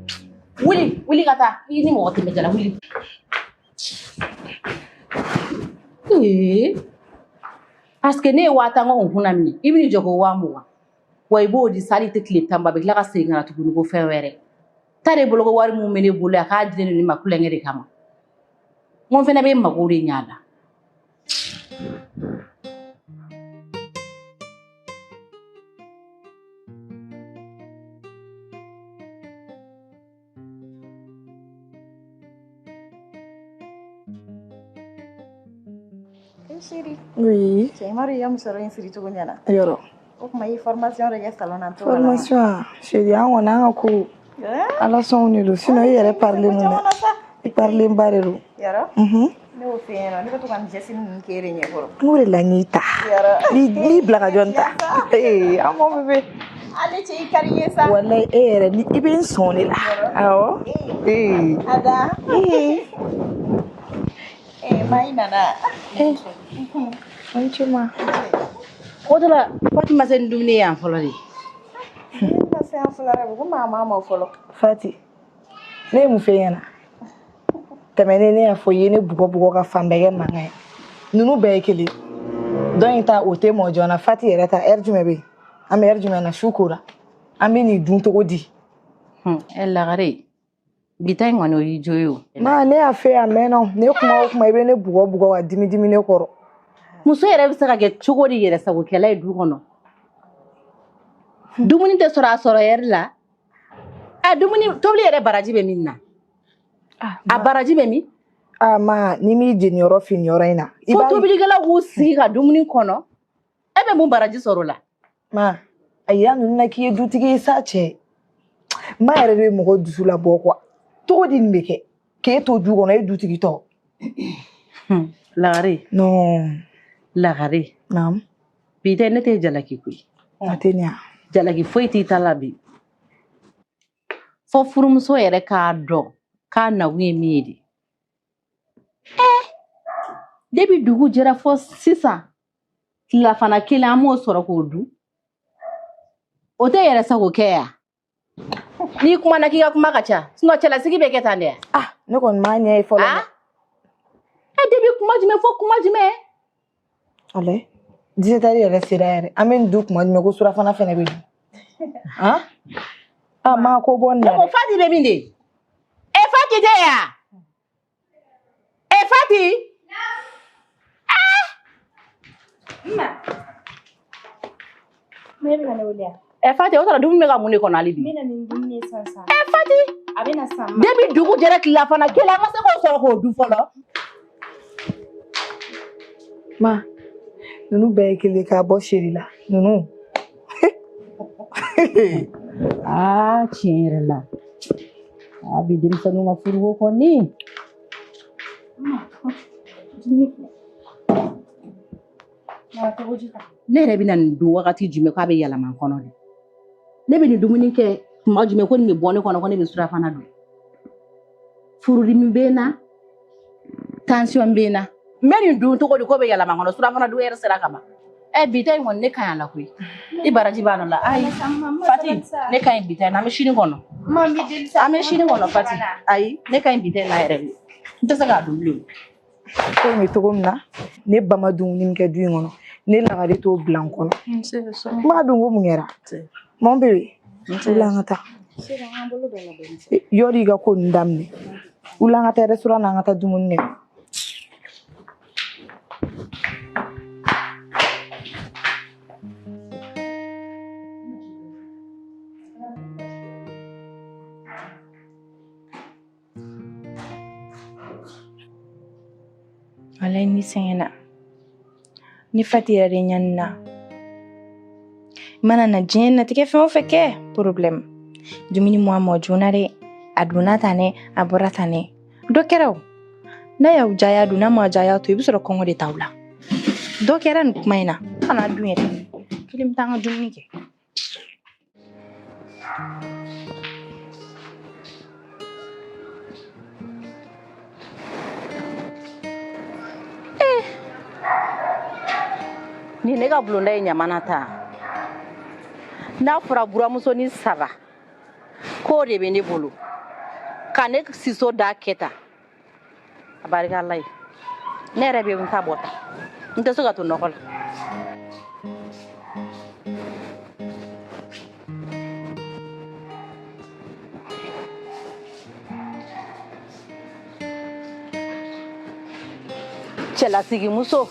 wuli, wuli ka taa, i ni mɔgɔ tɛ mɛn ja la, wuli. Ee, parce que ne ye 50,000 ko n kunna minɛ, i bɛn'i jɔ ko 20,000. Wa i b'o di sa, hali i tɛ tile 10 bɔ, a bɛ tila ka segin ka na tuguni ko fɛn wɛrɛ. Ta de bolo ko wari mun bɛ ne bolo a k'a dilen don ne ma kulonkɛ de kama. N ko n fɛnɛ bɛ n mago de ɲɛ a la. Chérie. Oui. Cɛ Umaru, i ka musɔrɔ in siri cogo ɲɛna. Yɔrɔ. O tuma i ye formation dɔ kɛ salon na. Formation chérie, an kɔni an ka ko ala sɔnw de don, sinon i yɛrɛ parilen don dɛ. I parilen ba de don. Yɔrɔ. Ne y'o f'i ɲɛna, ne bɛ to ka nin geste ninnu k'e de ɲɛkɔrɔ. N k'o de la n y'i ta. Yɔrɔ. N'i bila ka jɔn ta. Ee, an b'o bébé. Ale cɛ i ka di n ye sa. Walayi e yɛrɛ ni i bɛ n sɔn de la. Awɔ. Ee. Ada. Ee, ma i nana. Ee. An ce ma. O de la Fati ma se ni dumuni ye yan fɔlɔ de. Ne ma se yan fɔlɔ dɛ, ko maa ma mɔ fɔlɔ. Fati, ne ye mun f'e ɲɛna? Tɛmɛnen ne y'a fɔ i ye ne bugɔ bugɔ ka fan bɛɛ kɛ mankan ye. Ninnu bɛɛ ye kelen. Dɔ in ta o tɛ mɔ joona, Fati yɛrɛ ta heure jumɛn bɛ yen? An bɛ heure jumɛn na, su kora. An bɛ nin dun cogo di? Ɛ Lagare, bi ta in kɔni o y'i jo ye o. Ma ne y'a f'e ye a mɛnna o. Ne kuma o kuma i bɛ ne bugɔ bugɔ ka dimi dimi ne kɔrɔ. Muso yɛrɛ bɛ se ka kɛ cogo di yɛrɛ sagokɛla ye du kɔnɔ? Dumuni tɛ sɔrɔ a sɔrɔ yɛrɛ la. A dumuni tobili yɛrɛ baraji bɛ min na? A baraji bɛ min? A ma ni m'i jeniyɔrɔ fin yɔrɔ in na. Fo tobilikɛlaw k'u sigi ka dumuni kɔnɔ. E bɛ mun baraji sɔrɔ o la? Ma a yira ninnu na k'i ye dutigi ye sa cɛ. Ma yɛrɛ de bɛ mɔgɔ dusu labɔ quoi. Cogo di nin bɛ kɛ? K'e to du kɔnɔ e dutigi tɔ. Lagare. Non. Lagare. Naam. Bi tɛ ne tɛ jalaki koyi. A tɛ ɲa. Jalaki foyi t'i ta la bi. Fo furumuso yɛrɛ k'a dɔn k'a nakun ye min ye de. Depuis dugu jɛra fɔ sisan, tilelafana kelen an m'o sɔrɔ k'o dun. O tɛ yɛrɛ sago kɛ yan. N'i kumana k'i ka kuma ka ca, sinon cɛlasigi bɛ kɛ tan de. Ah, ne kɔni m'a ɲɛ ye fɔlɔ dɛ. E depuis kuma jumɛn fo kuma jumɛn? Walayi, 17 heures yɛrɛ sera yɛrɛ. An bɛ nin dun kuma jumɛn ko surafana fɛnɛ bɛ dun. Han? Ah, ma ko bɔ nin na Ne ko dɛ. Fati bɛ min de? E Fati tɛ yan? E Fati? Ne bɛna ne wele yan. Ɛ Fati, o sɔrɔ dumuni bɛ ka mun de kɔnɔ hali bi? N bɛna nin dumuni ye sisan sisan. Ɛ Fati! A bɛ na sisan. Depuis dugu jɛra tilelafana kelen an ma se k'o sɔrɔ k'o dun fɔlɔ. Ma, ninnu bɛɛ ye kelen k'a bɔ seri la. Ninnu. Aa tiɲɛ yɛrɛ la. Aa bi denmisɛnninw ka furuko kɔni. Ne yɛrɛ bɛna nin dun wagati jumɛn k'a bɛ yɛlɛma n kɔnɔ de. Ne bɛ nin dumuni kɛ tuma jumɛn ko nin bɛ bɔ ne kɔnɔ ko ne bɛ surafana dun. Furudimi bɛ n na, tension bɛ n na. N bɛ nin dun cogo di ko bɛ yɛlɛma n kɔnɔ surafana dun ɛri sera ka ban. Ɛ bi ta in kɔni ne ka ɲi a la koyi. I baraji b'a nɔ la. Ayi Fati ne ka ɲi bi ta in na an bɛ sini kɔnɔ. An bɛ sini kɔnɔ Fati. Ayi ne ka ɲi bi ta in na yɛrɛ de. N tɛ se k'a dun bilen. Ko in bɛ cogo min na, ne ba ma dumuni min kɛ du in kɔnɔ, ne lagare t'o bila n kɔnɔ. N b'a dun ko mun kɛra? Mon bébé, wuli an ka taa. Yɔrɔ i ka ko ninnu daminɛ. Wuli an ka taa restaurant na an ka taa dumuni kɛ. Walayi ni sɛgɛnna. Ni Fati yɛrɛ de ɲani na. I mana na diɲɛ natigɛ fɛn o fɛn kɛ problème. Dumuni mɔ a mɔ joona dɛ. A donna tan dɛ, a bɔra tan dɛ. Dɔ kɛra o. N'a y'aw diya y'a dun, n'a m'aw diya y'a to, i bɛ sɔrɔ kɔngɔ de t'aw la. Dɔ kɛra nin kuma in na. Kana dun yɛrɛ. Kelen bɛ taa an ka dumuni kɛ. Ni ne ka bulonda ye ɲamana ta n'a fɔra buramusonin saba k'o de bɛ ne bolo ka ne siso da kɛ tan a barika ala ye ne yɛrɛ bɛ n ta bɔ ta n tɛ se ka to nɔgɔ la. Cɛlasigimuso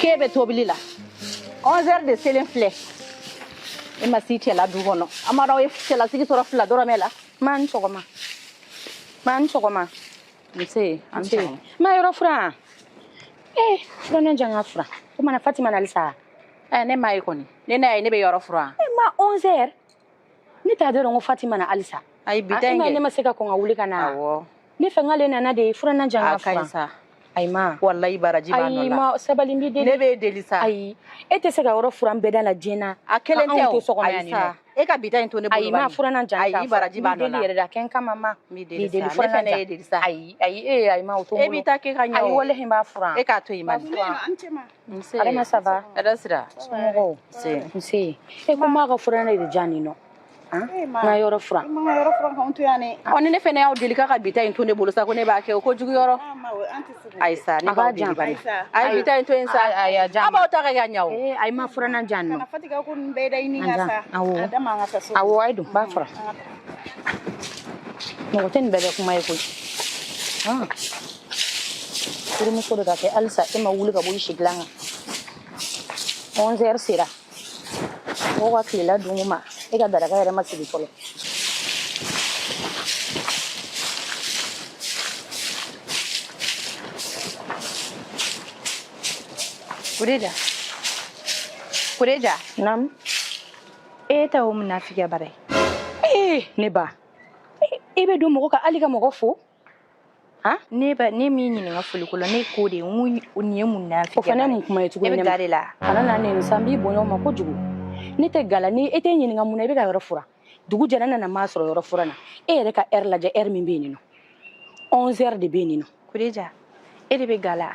k'e bɛ tobili la 11 heures de selen filɛ e ma si cɛla du kɔnɔ an b'a dɔn aw ye cɛlasigi sɔrɔ fila dɔrɔmɛ la. Ma ni sɔgɔma. Ma ni sɔgɔma. Nse an Nse. Ma yɔrɔ furan. Eh, furanna jan ka furan. O mana Fatima na halisa. Ɛ ne m'a ye kɔni ne n'a ye ne bɛ yɔrɔ furan. Eh ma 11 heures. Ne t'a dɔn ko Fatima na halisa. Ayi bi ta in E ma kɛ. ne ma se ka kɔn ka wuli ka na. Awɔ. Ne fɛ k'ale nana de furanna jan A ka ka ɲi furan. sa. Ayi ma. Walayi baraji b'a nɔ Ayi la. ma sabali n b'i deli. Ne b'e deli sa. Ayi e tɛ se ka yɔrɔ furan bɛɛ da la diɲɛ na. A kelen Ka tɛ anw o. to so kɔnɔ Ayi yan sa. nɔ. E ka bi ta in to ne bolo Ayi ma bani. furanna jan Ayi baraji b'a N b'i nɔ la. deli yɛrɛ de a kɛ n kama ma. N b'i B'i deli deli sa. Ne furanna fɛnɛ jan. ye deli sa. Ayi ayi ee ayi ma o to n E bolo. b'i ta kɛ ka ɲɛ Ayi o. walahi n b'a furan. E k'a to yen bani. Nse. Adama ça va? Hɛrɛ sira. Somɔgɔw. Nse. Nse. E ko m'a ka furanna de diya nin nɔ. Han? N ka yɔrɔ furan. Ɔ ni ne fɛnɛ y'aw deli k'a ka bi ta in to ne bolo sa ko ne b'a kɛ o kojugu yɔrɔ. Ayi sa ne A k'a b'aw deli jan. bani. Ayi bi ta in to yen sa. Ayi a jan. Aw b'aw ta kɛ ka ɲɛ o. Ee ayi ma furanna jan nɔ. A jan. Awɔ. Awɔ ayi don n b'a furan. Mɔgɔ tɛ nin bɛɛ kɛ kuma ye koyi. Han. Furumuso de ka kɛ halisa e ma wuli ka bɔ i sigilan kan. 11 heures sera. Mɔgɔw ka tilela dun o ma e ka daraka yɛrɛ ma sigi fɔlɔ. Kureja. Kureja. Naamu. E ta o munafiya bara ye. Ee ne ba. E bɛ don mɔgɔ kan hali ka mɔgɔ fo. Han? Ne ba ne m'i ɲininka foliko la ne ko de n ko nin ye munafiya O fana ye mun kuma ye tuguni E bɛ ne ma? ga de la. Kana na nɛni sa n b'i bonya o ma kojugu. Ne tɛ gala ni e tɛ n ɲininka mun na i bɛ ka yɔrɔ furan. Dugu jɛra n nana maa sɔrɔ yɔrɔ furan na. E yɛrɛ ka heure lajɛ heure min bɛ yen nɔ. 11 heures de bɛ yen nɔ. Kureja, e de bɛ ga la.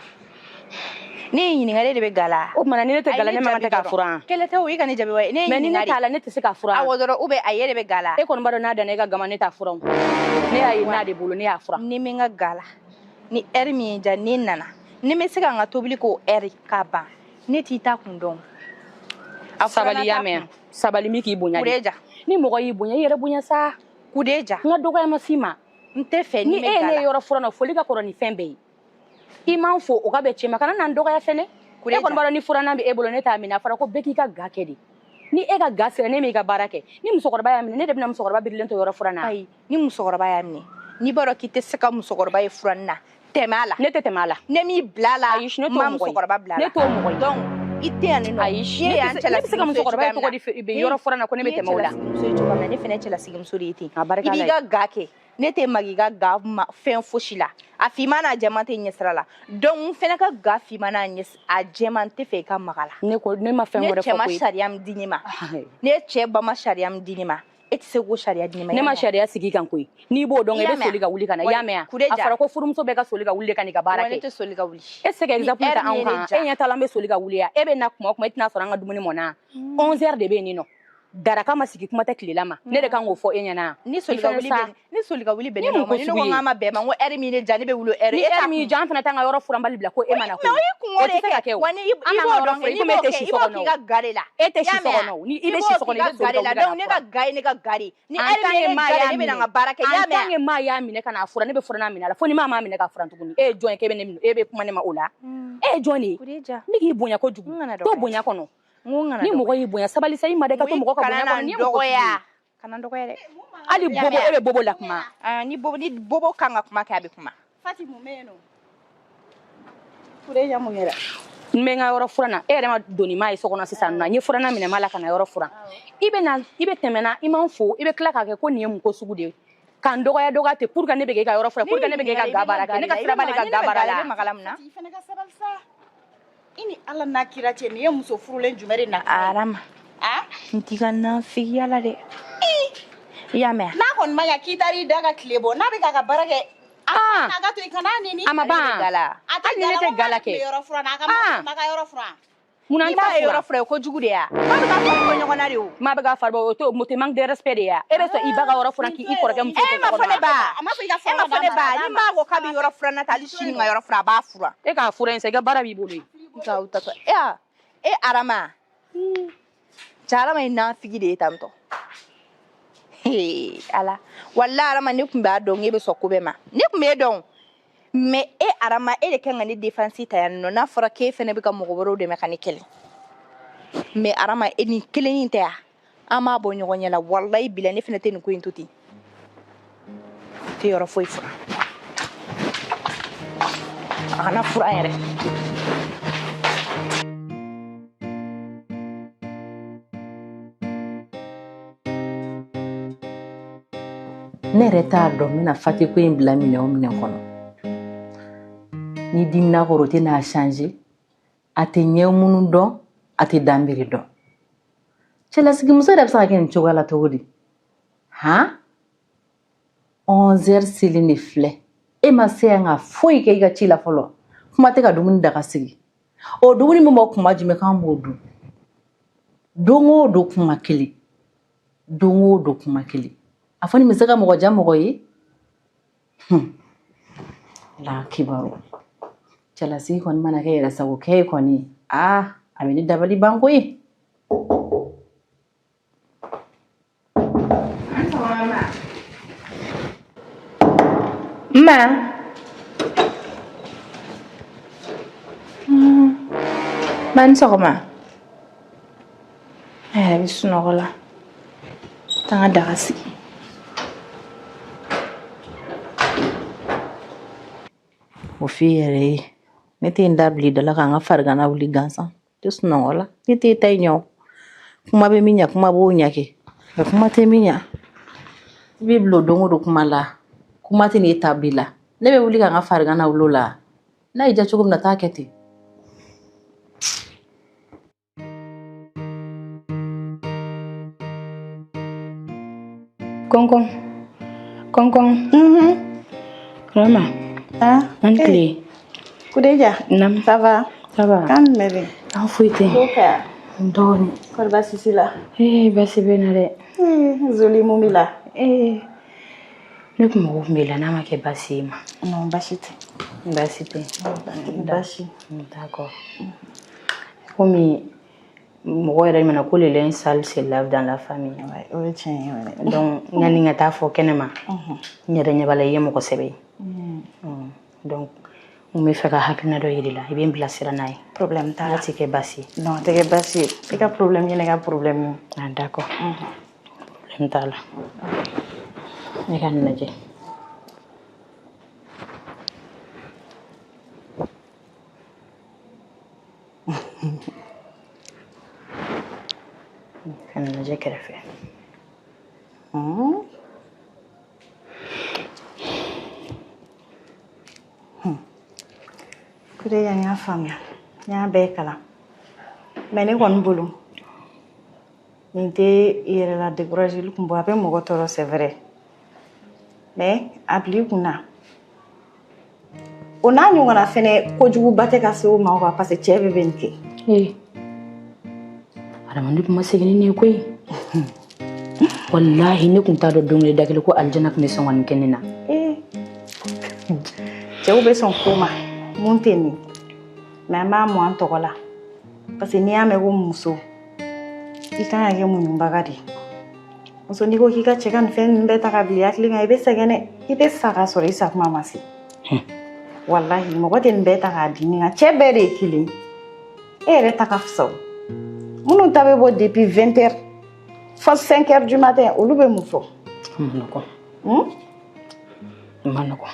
Ne ye ɲininka, e de bɛ ga la. O tuma na ni ne tɛ Ayi, ga la, ne man kan tɛ jaabi k'a dɔrɔn. furan. Kɛlɛ tɛ o, i ka ne jaabi wa. Ne ye Mais ni ne ɲininka de. t'a la, ne tɛ se k'a furan. Awɔ dɔrɔn, ou bien ayi, e de bɛ ga la. E kɔni b'a dɔn n'a danna e ka gama, ne t'a furan. Ne y'a ye n'a de bolo, ne y'a furan. Ni bɛ n ka ga la, ni heure min ye diya, ne nana, ni n bɛ se ka n ka tobili k'o heure k'a ban, ne t'i ta kun dɔn. A Sabali, y'a furanna t'a mɛn. kun. Sabali, min k'i bonya de. Kureja. Ni mɔgɔ y'i bonya, i yɛrɛ bonya sa. Kureja. N ka dɔgɔya ma s'i ma. N tɛ fɛ ni ni e bɛ ye ga ne la. yɔrɔ furan na, foli ka kɔrɔ ni fɛn bɛɛ ye. I m'an fo, o ka bɛn cɛ ma, kana na n dɔgɔya fɛnɛ. E Kureja. kɔni b'a dɔn ni furannan bɛ e bolo, ne t'a minɛ. A fɔra ko bɛɛ k'i ka ga kɛ de. Ni e ka ga sera, ne m'i ka baara kɛ. Ni musokɔrɔba y'a minɛ, ne de bɛna musokɔrɔba birilen to yɔrɔ furan na. Ayi, ni musokɔrɔba y'a minɛ, n'i b'a dɔn k'i tɛ se ka musokɔrɔba ye furanni na, tɛmɛ a la. Ne tɛ tɛmɛ a la. Ne m'i bila a la. Ayi, ne t'o n ma mɔgɔ ye. musokɔrɔba bila a la. Ne t'o mɔgɔ ye. Donc i tɛ yan nɔ. Ayi, N'i ye yan ne bɛ se ka cɛlasigimuso ye musokɔrɔba ye cogoya cogo min di na, bɛ yɔrɔ furan na ko ne bɛ n'i ye tɛmɛ o la. cɛlasigimuso ye cogoya min na, ne fɛnɛ cɛlasigimuso de ye ten. A barika I b'i Ala ye. ka ga kɛ, ne tɛ mag'i ka ga ma fɛn fosi la. A finman n'a jɛman tɛ ɲɛsira la. Donc n fɛnɛ ka ga finman n'a ɲɛ a jɛman, n tɛ fɛ i ka maga la. Ne ko ne ma fɛn Ne wɛrɛ cɛ fɔ ma koyi. sariya min di ne ma, ne cɛ ba ma sariya min di ne ma, e tɛ se k'o sariya di ne ma. Ne ma sariya sigi kan koyi. N'i b'o dɔn, I i y'a bɛ mɛn? soli ka wuli ka na. I y'a mɛn? Kureja. A fɔra ko furumuso bɛɛ ka soli ka wuli de ka n'i ka baara Wa ne kɛ. tɛ soli ka wuli. E tɛ se ka Ni exemple ta heure min anw ye ne kan. diya. E ɲɛ t'a la, an bɛ soli ka wuli ya. E bɛ na kuma o kuma, e tɛna sɔrɔ an ka dumuni mɔnna. 11 heures de bɛ yen nɔ. Daraka ma sigi, kuma tɛ tilela ma. Ne de kan k'o fɔ e ɲɛna. Ni soli ka I fɛnɛ wuli sa. bɛ ni soli ka wuli bɛn Ni ne mun ma, ko ni ne sugu ko ye? n k'a ma bɛn ma, n ko heure min ne diya, ne bɛ wuli o heure. Ni E t'a heure min kun. jɔ, an fana t'an ka yɔrɔ furanbali bila ko e ma na Mais o y'i kungo O de tɛ se ka kɛ. kɛ o. Wa ni i An i b'an b'o ka yɔrɔ dɔn furan, kɛ, i n'i komi e b'o tɛ kɛ, si i so b'o kɔnɔ k'i o. ka ga de la. E tɛ I si y'a so mɛn kɔnɔ o. Ni i I bɛ b'o si so k'i kɔnɔ, i ka bɛ soli ga ka de la. wuli ka Donc na ne ka furan. ga ye ne ka ga de ye. Ni En heure tant min ye que ne maa diya de, y'a ne bɛ na n minɛ, ka baara kɛ. I en y'a tant mɛn que maa y'a minɛ ka n'a furan, ne bɛ furanna minɛ a la. Fo ni maa m'a minɛ ka furan tuguni. E ye jɔn ye k'e bɛ ne minɛ, e bɛ kuma ne ma o la? E ye jɔn de ye? Kureja. Ne k'i bonya kojugu. N kana To dɔgɔya. bonya kɔnɔ. N ko n kana Ni dɔgɔya. mɔgɔ y'i bonya, sabali sa, i ma da i ka to mɔgɔ ka Kana bonya na kɔnɔ. n Nin ye mɔgɔ sugu ye. dɔgɔya. Kana n dɔgɔya dɛ. Hali I y'a bobo, mɛn? e bɛ bobo la kuma. Ah, ni bobo kan ka kuma kɛ, a bɛ kuma. Fati, mun bɛ yen nɔ? Kureja, mun kɛra? N bɛ n ka yɔrɔ furan na. E yɛrɛ ma doni maa ye so kɔnɔ sisan nɔ. N ye furanna minɛ ma la ka na yɔrɔ furan. I bɛ na, i bɛ tɛmɛ na, i m'an fo, i bɛ tila k'a kɛ ko nin ye mun ko sugu de ye. Ka n dɔgɔya dɔgɔya ten pour que ne bɛ k'e ka yɔrɔ furan, pour que ne bɛ k'e ka ga baara kɛ. Ne ka sira b'ale ka ga baara I la. bɛ maga la mun na? I fana ka sabali sa. I ni Ala n'a kira cɛ, nin ye muso furulen jumɛn de na? Arama. Ah? N t'i ka nafigiya la dɛ. I y'a mɛn? N'a kɔni ma ɲa k'i taar'i da ka tile bɔ, n'a bɛ k'a ka baara kɛ, a Ah! a ka to i kana neni. A ma Ale de bɛ ban. ga la. A tɛ Hali ni ne ga la, tɛ ko ga la maa tun bɛ kɛ. yɔrɔ furan na, a ka Ah! ma ka yɔrɔ furan. Munna n N'i t'a m'a ye yɔrɔ furan? furan, ye kojugu de ya. Maa bɛ ka fari bɔ ɲɔgɔn na de o. Maa bɛ k'a fari bɔ, o t'o o tɛ manque de respect de ye. E bɛ sɔn i ba ka yɔrɔ furan k'i kɔrɔkɛ muso E to ma so fɔ kɔnɔ ne wa? ba. A ma fɔ i ka E ma furan fɔ ne d'a ma, ba. a Ni d'a ma. maa ko k'a bɛ yɔrɔ furan na ta, hali sini n ka yɔrɔ furan, a b'a furan. E k'a furan yen sa, i ka baara b'i bolo yen. Nka o tatɔ. E a e Arama. Cɛ, Arama ye nafigi de ye tantɔ. Hee Ala. Walahi Arama, ne tun b'a dɔn e bɛ sɔn ko bɛɛ ma. Ne tun b'e dɔn. Mais e Arama, e de kan ka ne défense ta yan nɔ, n'a fɔra k'e fɛnɛ bɛ ka mɔgɔ wɛrɛw dɛmɛ ka ne kɛlɛ. Mais Arama, e nin kelen in tɛ yan. An b'a bɔ ɲɔgɔn ɲɛ la. Walahi bila, ne fɛnɛ tɛ nin ko in to ten. Tɛ yɔrɔ foyi furan. A kana furan yɛrɛ. Ne yɛrɛ t'a dɔn n bɛna Fati ko in bila minɛn o minɛn kɔnɔ. Ni dimina kɔrɔ, o tɛ n'a changer. A tɛ ɲɛ minnu dɔn, a tɛ danbere dɔn. Cɛlasigimuso yɛrɛ bɛ se ka kɛ nin cogoya la cogo di? Han, 11 heures selen de filɛ, e ma se yan ka foyi kɛ i ka ci la fɔlɔ. Kuma tɛ ka dumuni daga sigi. O dumuni min bɔ kuma jumɛn k'an b'o dun? Don o don kuma kelen, don o don kuma kelen. A fɔ nin bɛ se ka mɔgɔ ja mɔgɔ ye? La kibaru cɛlasigi kɔni mana kɛ yɛrɛ sago kɛ ye kɔni, aa, a bɛ ne dabali ban koyi. Ma. Ma, ni sɔgɔma. A yɛrɛ bɛ sunɔgɔ la. Taa n ka daga sigi. O f'i yɛrɛ ye, ne tɛ n da bila i da la k'an ka farigana wuli gansan. Tɛ sunɔgɔ la, ne tɛ ta i ɲɛ. O kuma bɛ min ɲɛ, kuma b'o ɲɛ kɛ, mɛ kuma tɛ min ɲɛ, i b'i bila o don o don kuma la. Kuma tɛ n'e ta bi la. Ne bɛ wuli k'an ka farigana wuli o la. N'a y'i diya cogo min na, taa kɛ ten. Kɔnkɔn. Kɔnkɔn. Rama. Ah, An tile. Kudeja. Nam. Ça va? Ça va. Kan jumɛn bɛ yen? An foyi tɛ. Ko fɛ yan. Dɔɔnin. Kɔri baasi t'i la? Ee baasi bɛ n na dɛ. Ee Zoli mun b'i la? Ee ne kun mago tun b'i la n'a ma kɛ baasi ye i ma. Non baasi tɛ. Baasi tɛ. Baasi. D'accord. Komi mɔgɔ yɛrɛ mana ko le linge sale se lave dans la famille. Ouais, o ye tiɲɛ ye ouais. Donc yanni n ka taa fɔ kɛnɛma n yɛrɛ ɲɛ b'a la i ye mɔgɔ sɛbɛ ye. Donc n bɛ fɛ ka hakilina dɔ yir'i la i bɛ n bilasira n'a ye. Problème t'a la. N'a ti kɛ baasi ye. Non a tɛ kɛ baasi ye. I ka problème ye ne ka problème ye. Ah d'accord. Problème t'a la. Ne ka nin lajɛ. Ka nin lajɛ kɛrɛfɛ. Kudeja n y'a faamuya. N y'a bɛɛ kalan. Mais ne kɔni bolo nin tɛ i yɛrɛ la décourageli kun bɔ a bɛ mɔgɔ tɔɔrɔ c'est vrai. Mais a bila i kun na. O n'a ɲɔgɔnna fɛnɛ kojuguba tɛ ka se o ma quoi parce que cɛ bɛɛ bɛ nin kɛ. Ee adamaden tun ma segin ni nin ye koyi. Walahi ne tun t'a dɔn don kelen da kelen ko alijana tun bɛ sɔn ka nin kɛ ne na. Ee cɛw bɛ sɔn ko ma mun tɛ nin mais an b'a mɔ an tɔgɔ la parce que n'i y'a mɛn ko muso i kan ka kɛ muɲubaga de ye. Muso n'i ko k'i ka cɛ ka nin fɛn ninnu bɛɛ ta ka bila i hakili kan i bɛ sɛgɛn dɛ i bɛ sa k'a sɔrɔ i sa kuma ma se. Walahi mɔgɔ tɛ nin bɛɛ ta k'a di nin kan cɛ bɛɛ de ye kelen e yɛrɛ ta ka fisa o minnu ta bɛ bɔ depuis 20 heures fo 5 heures du matin olu bɛ mun fɔ. A ma nɔgɔn. A ma nɔgɔn.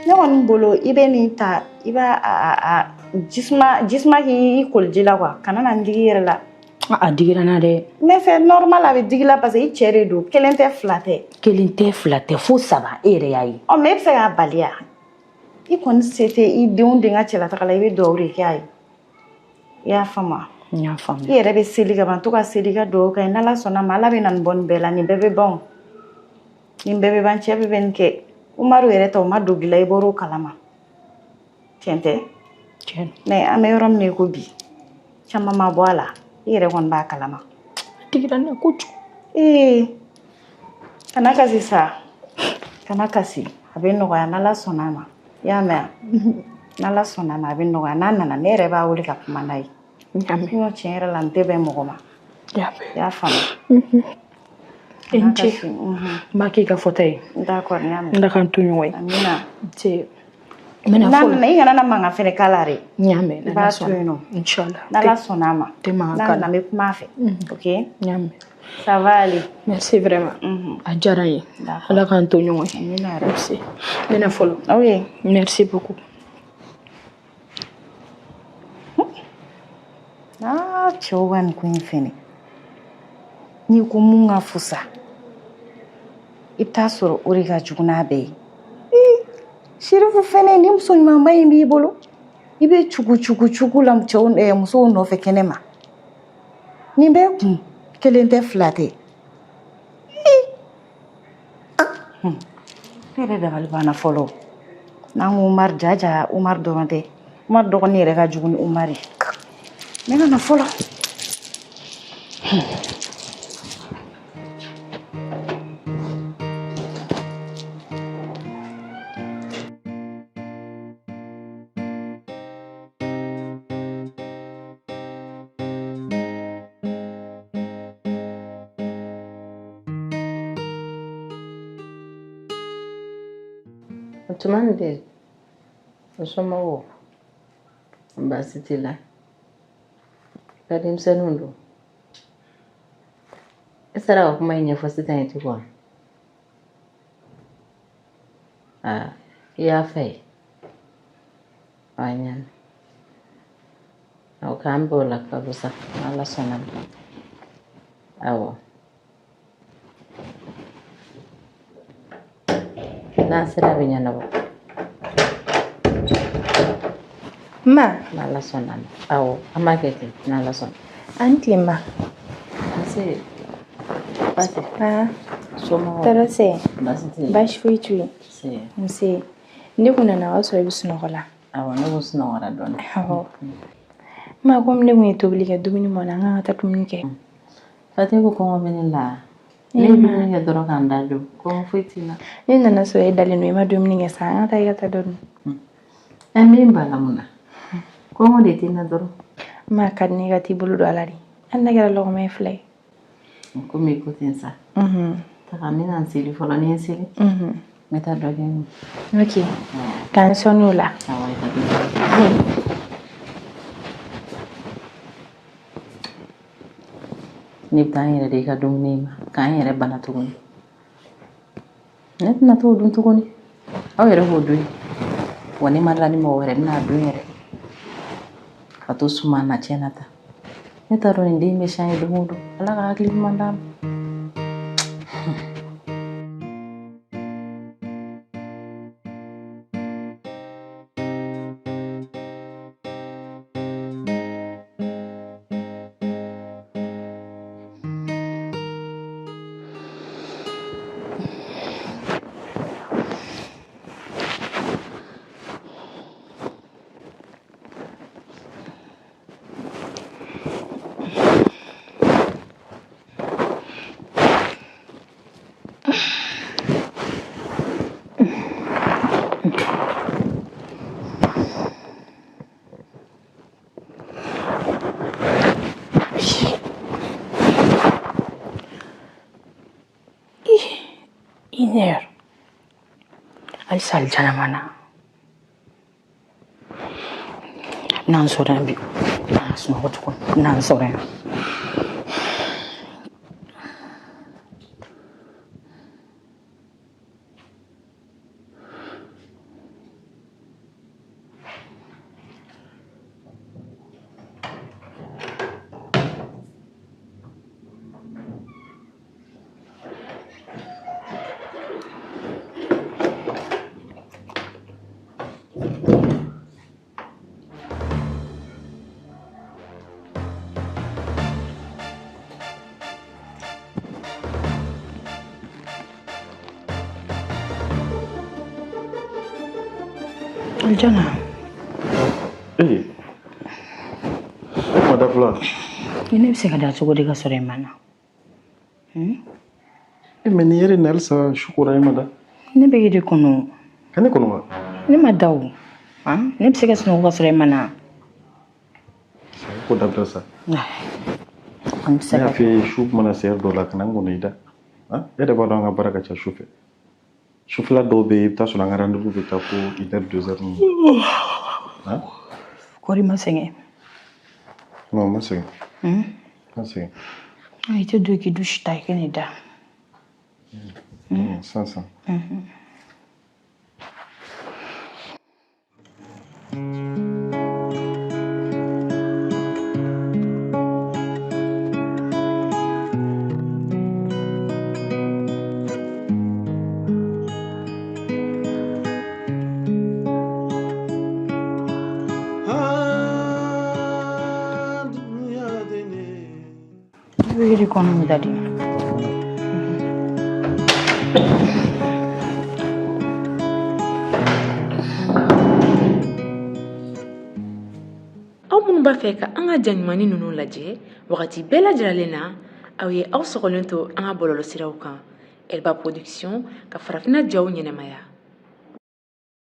Ne kɔni bolo i bɛ nin ta i b'a a jisuma k'i koliji la quoi kana na n digi i yɛrɛ la. A digira n na dɛ. Mais c'est normal a bɛ digi la parce que i cɛ de don kelen tɛ fila tɛ. Kelen tɛ fila tɛ fo saba e yɛrɛ y'a ye. Ɔ mais e bɛ se k'a bali ya i kɔni se tɛ i denw den ka cɛlataga la i bɛ dugawu de kɛ a ye i y'a faamu wa. N y'a faamu. I yɛrɛ bɛ seli ka ban to ka seli ka dugawu kɛ n'Ala sɔnna ma Ala bɛ na nin bɔ nin bɛɛ la nin bɛɛ bɛ ban o nin bɛɛ bɛ ban cɛ bɛɛ bɛ nin kɛ Umaru yɛrɛ ta o ma dogo i la i bɔr'o kalama tiɲɛ tɛ. Mais an bɛ yɔrɔ min na i ko bi caman ma bɔ a la i yɛrɛ kɔni b'a kalama. A digira n na kojugu. Ee kana kasi sa kana kasi a bɛ nɔgɔya n'Ala sɔnna a ma i y'a mɛn wa n'Ala sɔnna a ma a bɛ nɔgɔya n'a nana ne yɛrɛ b'a wele ka kuma n'a ye. Sinon tiɲɛ yɛrɛ la n tɛ bɛn mɔgɔ ma. I y'a faamu. I ni ce. N b'a k'i ka fɔta ye. D'accord n y'a mɛn. Ala k'an to ɲɔgɔn ye. Amina. Nse. N'a nana i kana na mankan fɛnɛ k'a la dɛ. N y'a mɛn. I b'a to yen nɔ. Inchallah. N'Ala sɔnna a ma. Tɛ mankan N'a k'a la. nana n bɛ kuma a fɛ. Ok. N y'a mɛn. Ça va aller. Merci vraiment. A diyara n ye. Ala k'an to ɲɔgɔn ye. Amina. Merci. N bɛna fɔlɔ. Ok. Merci beaucoup. Aa cɛw ka nin ko in fɛnɛ n'i ko mun ka fusa i bɛ taa sɔrɔ o de ka jugu n'a bɛɛ ye. Ee Sirifu fɛnɛ ni muso ɲumanba in b'i bolo i bɛ cugu cugu cugu la cɛw musow nɔfɛ kɛnɛ ma nin bɛɛ kun kelen tɛ fila tɛ. Ne yɛrɛ dabali banna fɔlɔ n'an ko Umaru jaja Umaru dɔrɔn tɛ Umaru dɔgɔnin yɛrɛ ka jugu ni Umaru ye n bɛ na fɔlɔ. Tumani de o somɔgɔw baasi t'i la i ka denmisɛnninw don e sera ka kuma in ɲɛfɔ sisan ye tugun aa i y'a fɛ ye a ɲana awɔ k'an bɛn o la kalo sa n'Ala sɔnna ma awɔ n'an sera a bɛ ɲɛnabɔ. Ma. N'Ala sɔnna ma awɔ an b'a kɛ ten n'Ala sɔnna. A ni tile ma. Nse baasi. Somɔgɔw. Tɔɔrɔ tɛ. Baasi tɛ yen. Baasi foyi t'u ye. Nse. Nse. Ne kun nana o y'a sɔrɔ i bɛ sunɔgɔ la. Awɔ, ne ko sunɔgɔra dɔɔni. Awɔ. Ma komi ne kun ye tobili kɛ, dumuni mɔna, an kan ka taa dumuni kɛ. Fati ko kɔngɔ bɛ ne la. Ne ye dumuni kɛ dɔrɔn ka n da don. Kɔngɔ foyi t'i la. Ne nana sɔrɔ e dalen don, i ma dumuni kɛ sa, an ka taa i ka taa dɔ dun. Ɛ, min b'a la mun na? Kɔngɔ de tɛ n na dɔrɔn. Ma, ka di ne ka t'i bolo don a la de. Hali n'a kɛra lɔgɔma 2 ye. Komi i ko ten sa. Taga, n bɛna n seli fɔlɔ, ni n seli. N bɛ taa dɔ kɛ n kun. Ok. K'an sɔnni o la. Awɔ, i ka dɔ. Ne bɛ taa n yɛrɛ de i ka dumuni ma k'an yɛrɛ bana tuguni. Ne tɛna t'o dun tuguni. Aw yɛrɛ b'o dun. Wa ne ma la ni mɔgɔ wɛrɛ bɛna dun yɛrɛ. Ka to suma na tiɲɛ na ta. Ne t'a dɔn nin den bɛ siyan ye don o don. Ala ka hakili ɲuman d'a ma. Une heure. Halisa alijana ma na. N'an sɔrɔ yan bi, an sunɔgɔ tuguni. N'an sɔrɔ yan. Alijana. Ee, e ma da fɔlɔ? Ne bɛ se ka da cogo di ka sɔrɔ e ma na? E, mais nin yɛrɛ na halisa su kora, e ma da. Ne bɛ e de kɔnɔ. Ka ne kɔnɔ wa? Ne ma da o. Ne bɛ se ka sunɔgɔ ka sɔrɔ e ma na? Ko dabila sa. An bɛ se Ne y'a ka. f'i ye, su mana se heure dɔ la, kana n kɔnɔ i da. E yɛrɛ b'a dɔn an ka baara ka ca su fɛ. Sufɛla dɔw bɛ yen, i bɛ taa sɔrɔ an ka rendez-vous bɛ taa fo 1 heure, 2 heures ninnu. Kɔri ma sɛgɛn? Non, n ma sɛgɛn. N ma sɛgɛn. I tɛ don k'i douche ta i ka n'i da. Sisan sisan. Ne bɛ e de kɔnɔ mi da de. Aw minnu b'a fɛ ka an ka ja ɲumannin ninnu lajɛ wagati bɛɛ lajɛlen na, aw ye aw sɔgɔlen to an ka bɔlɔlɔsiraw kan. Elba Production ka farafinna jaw ɲɛnamaya.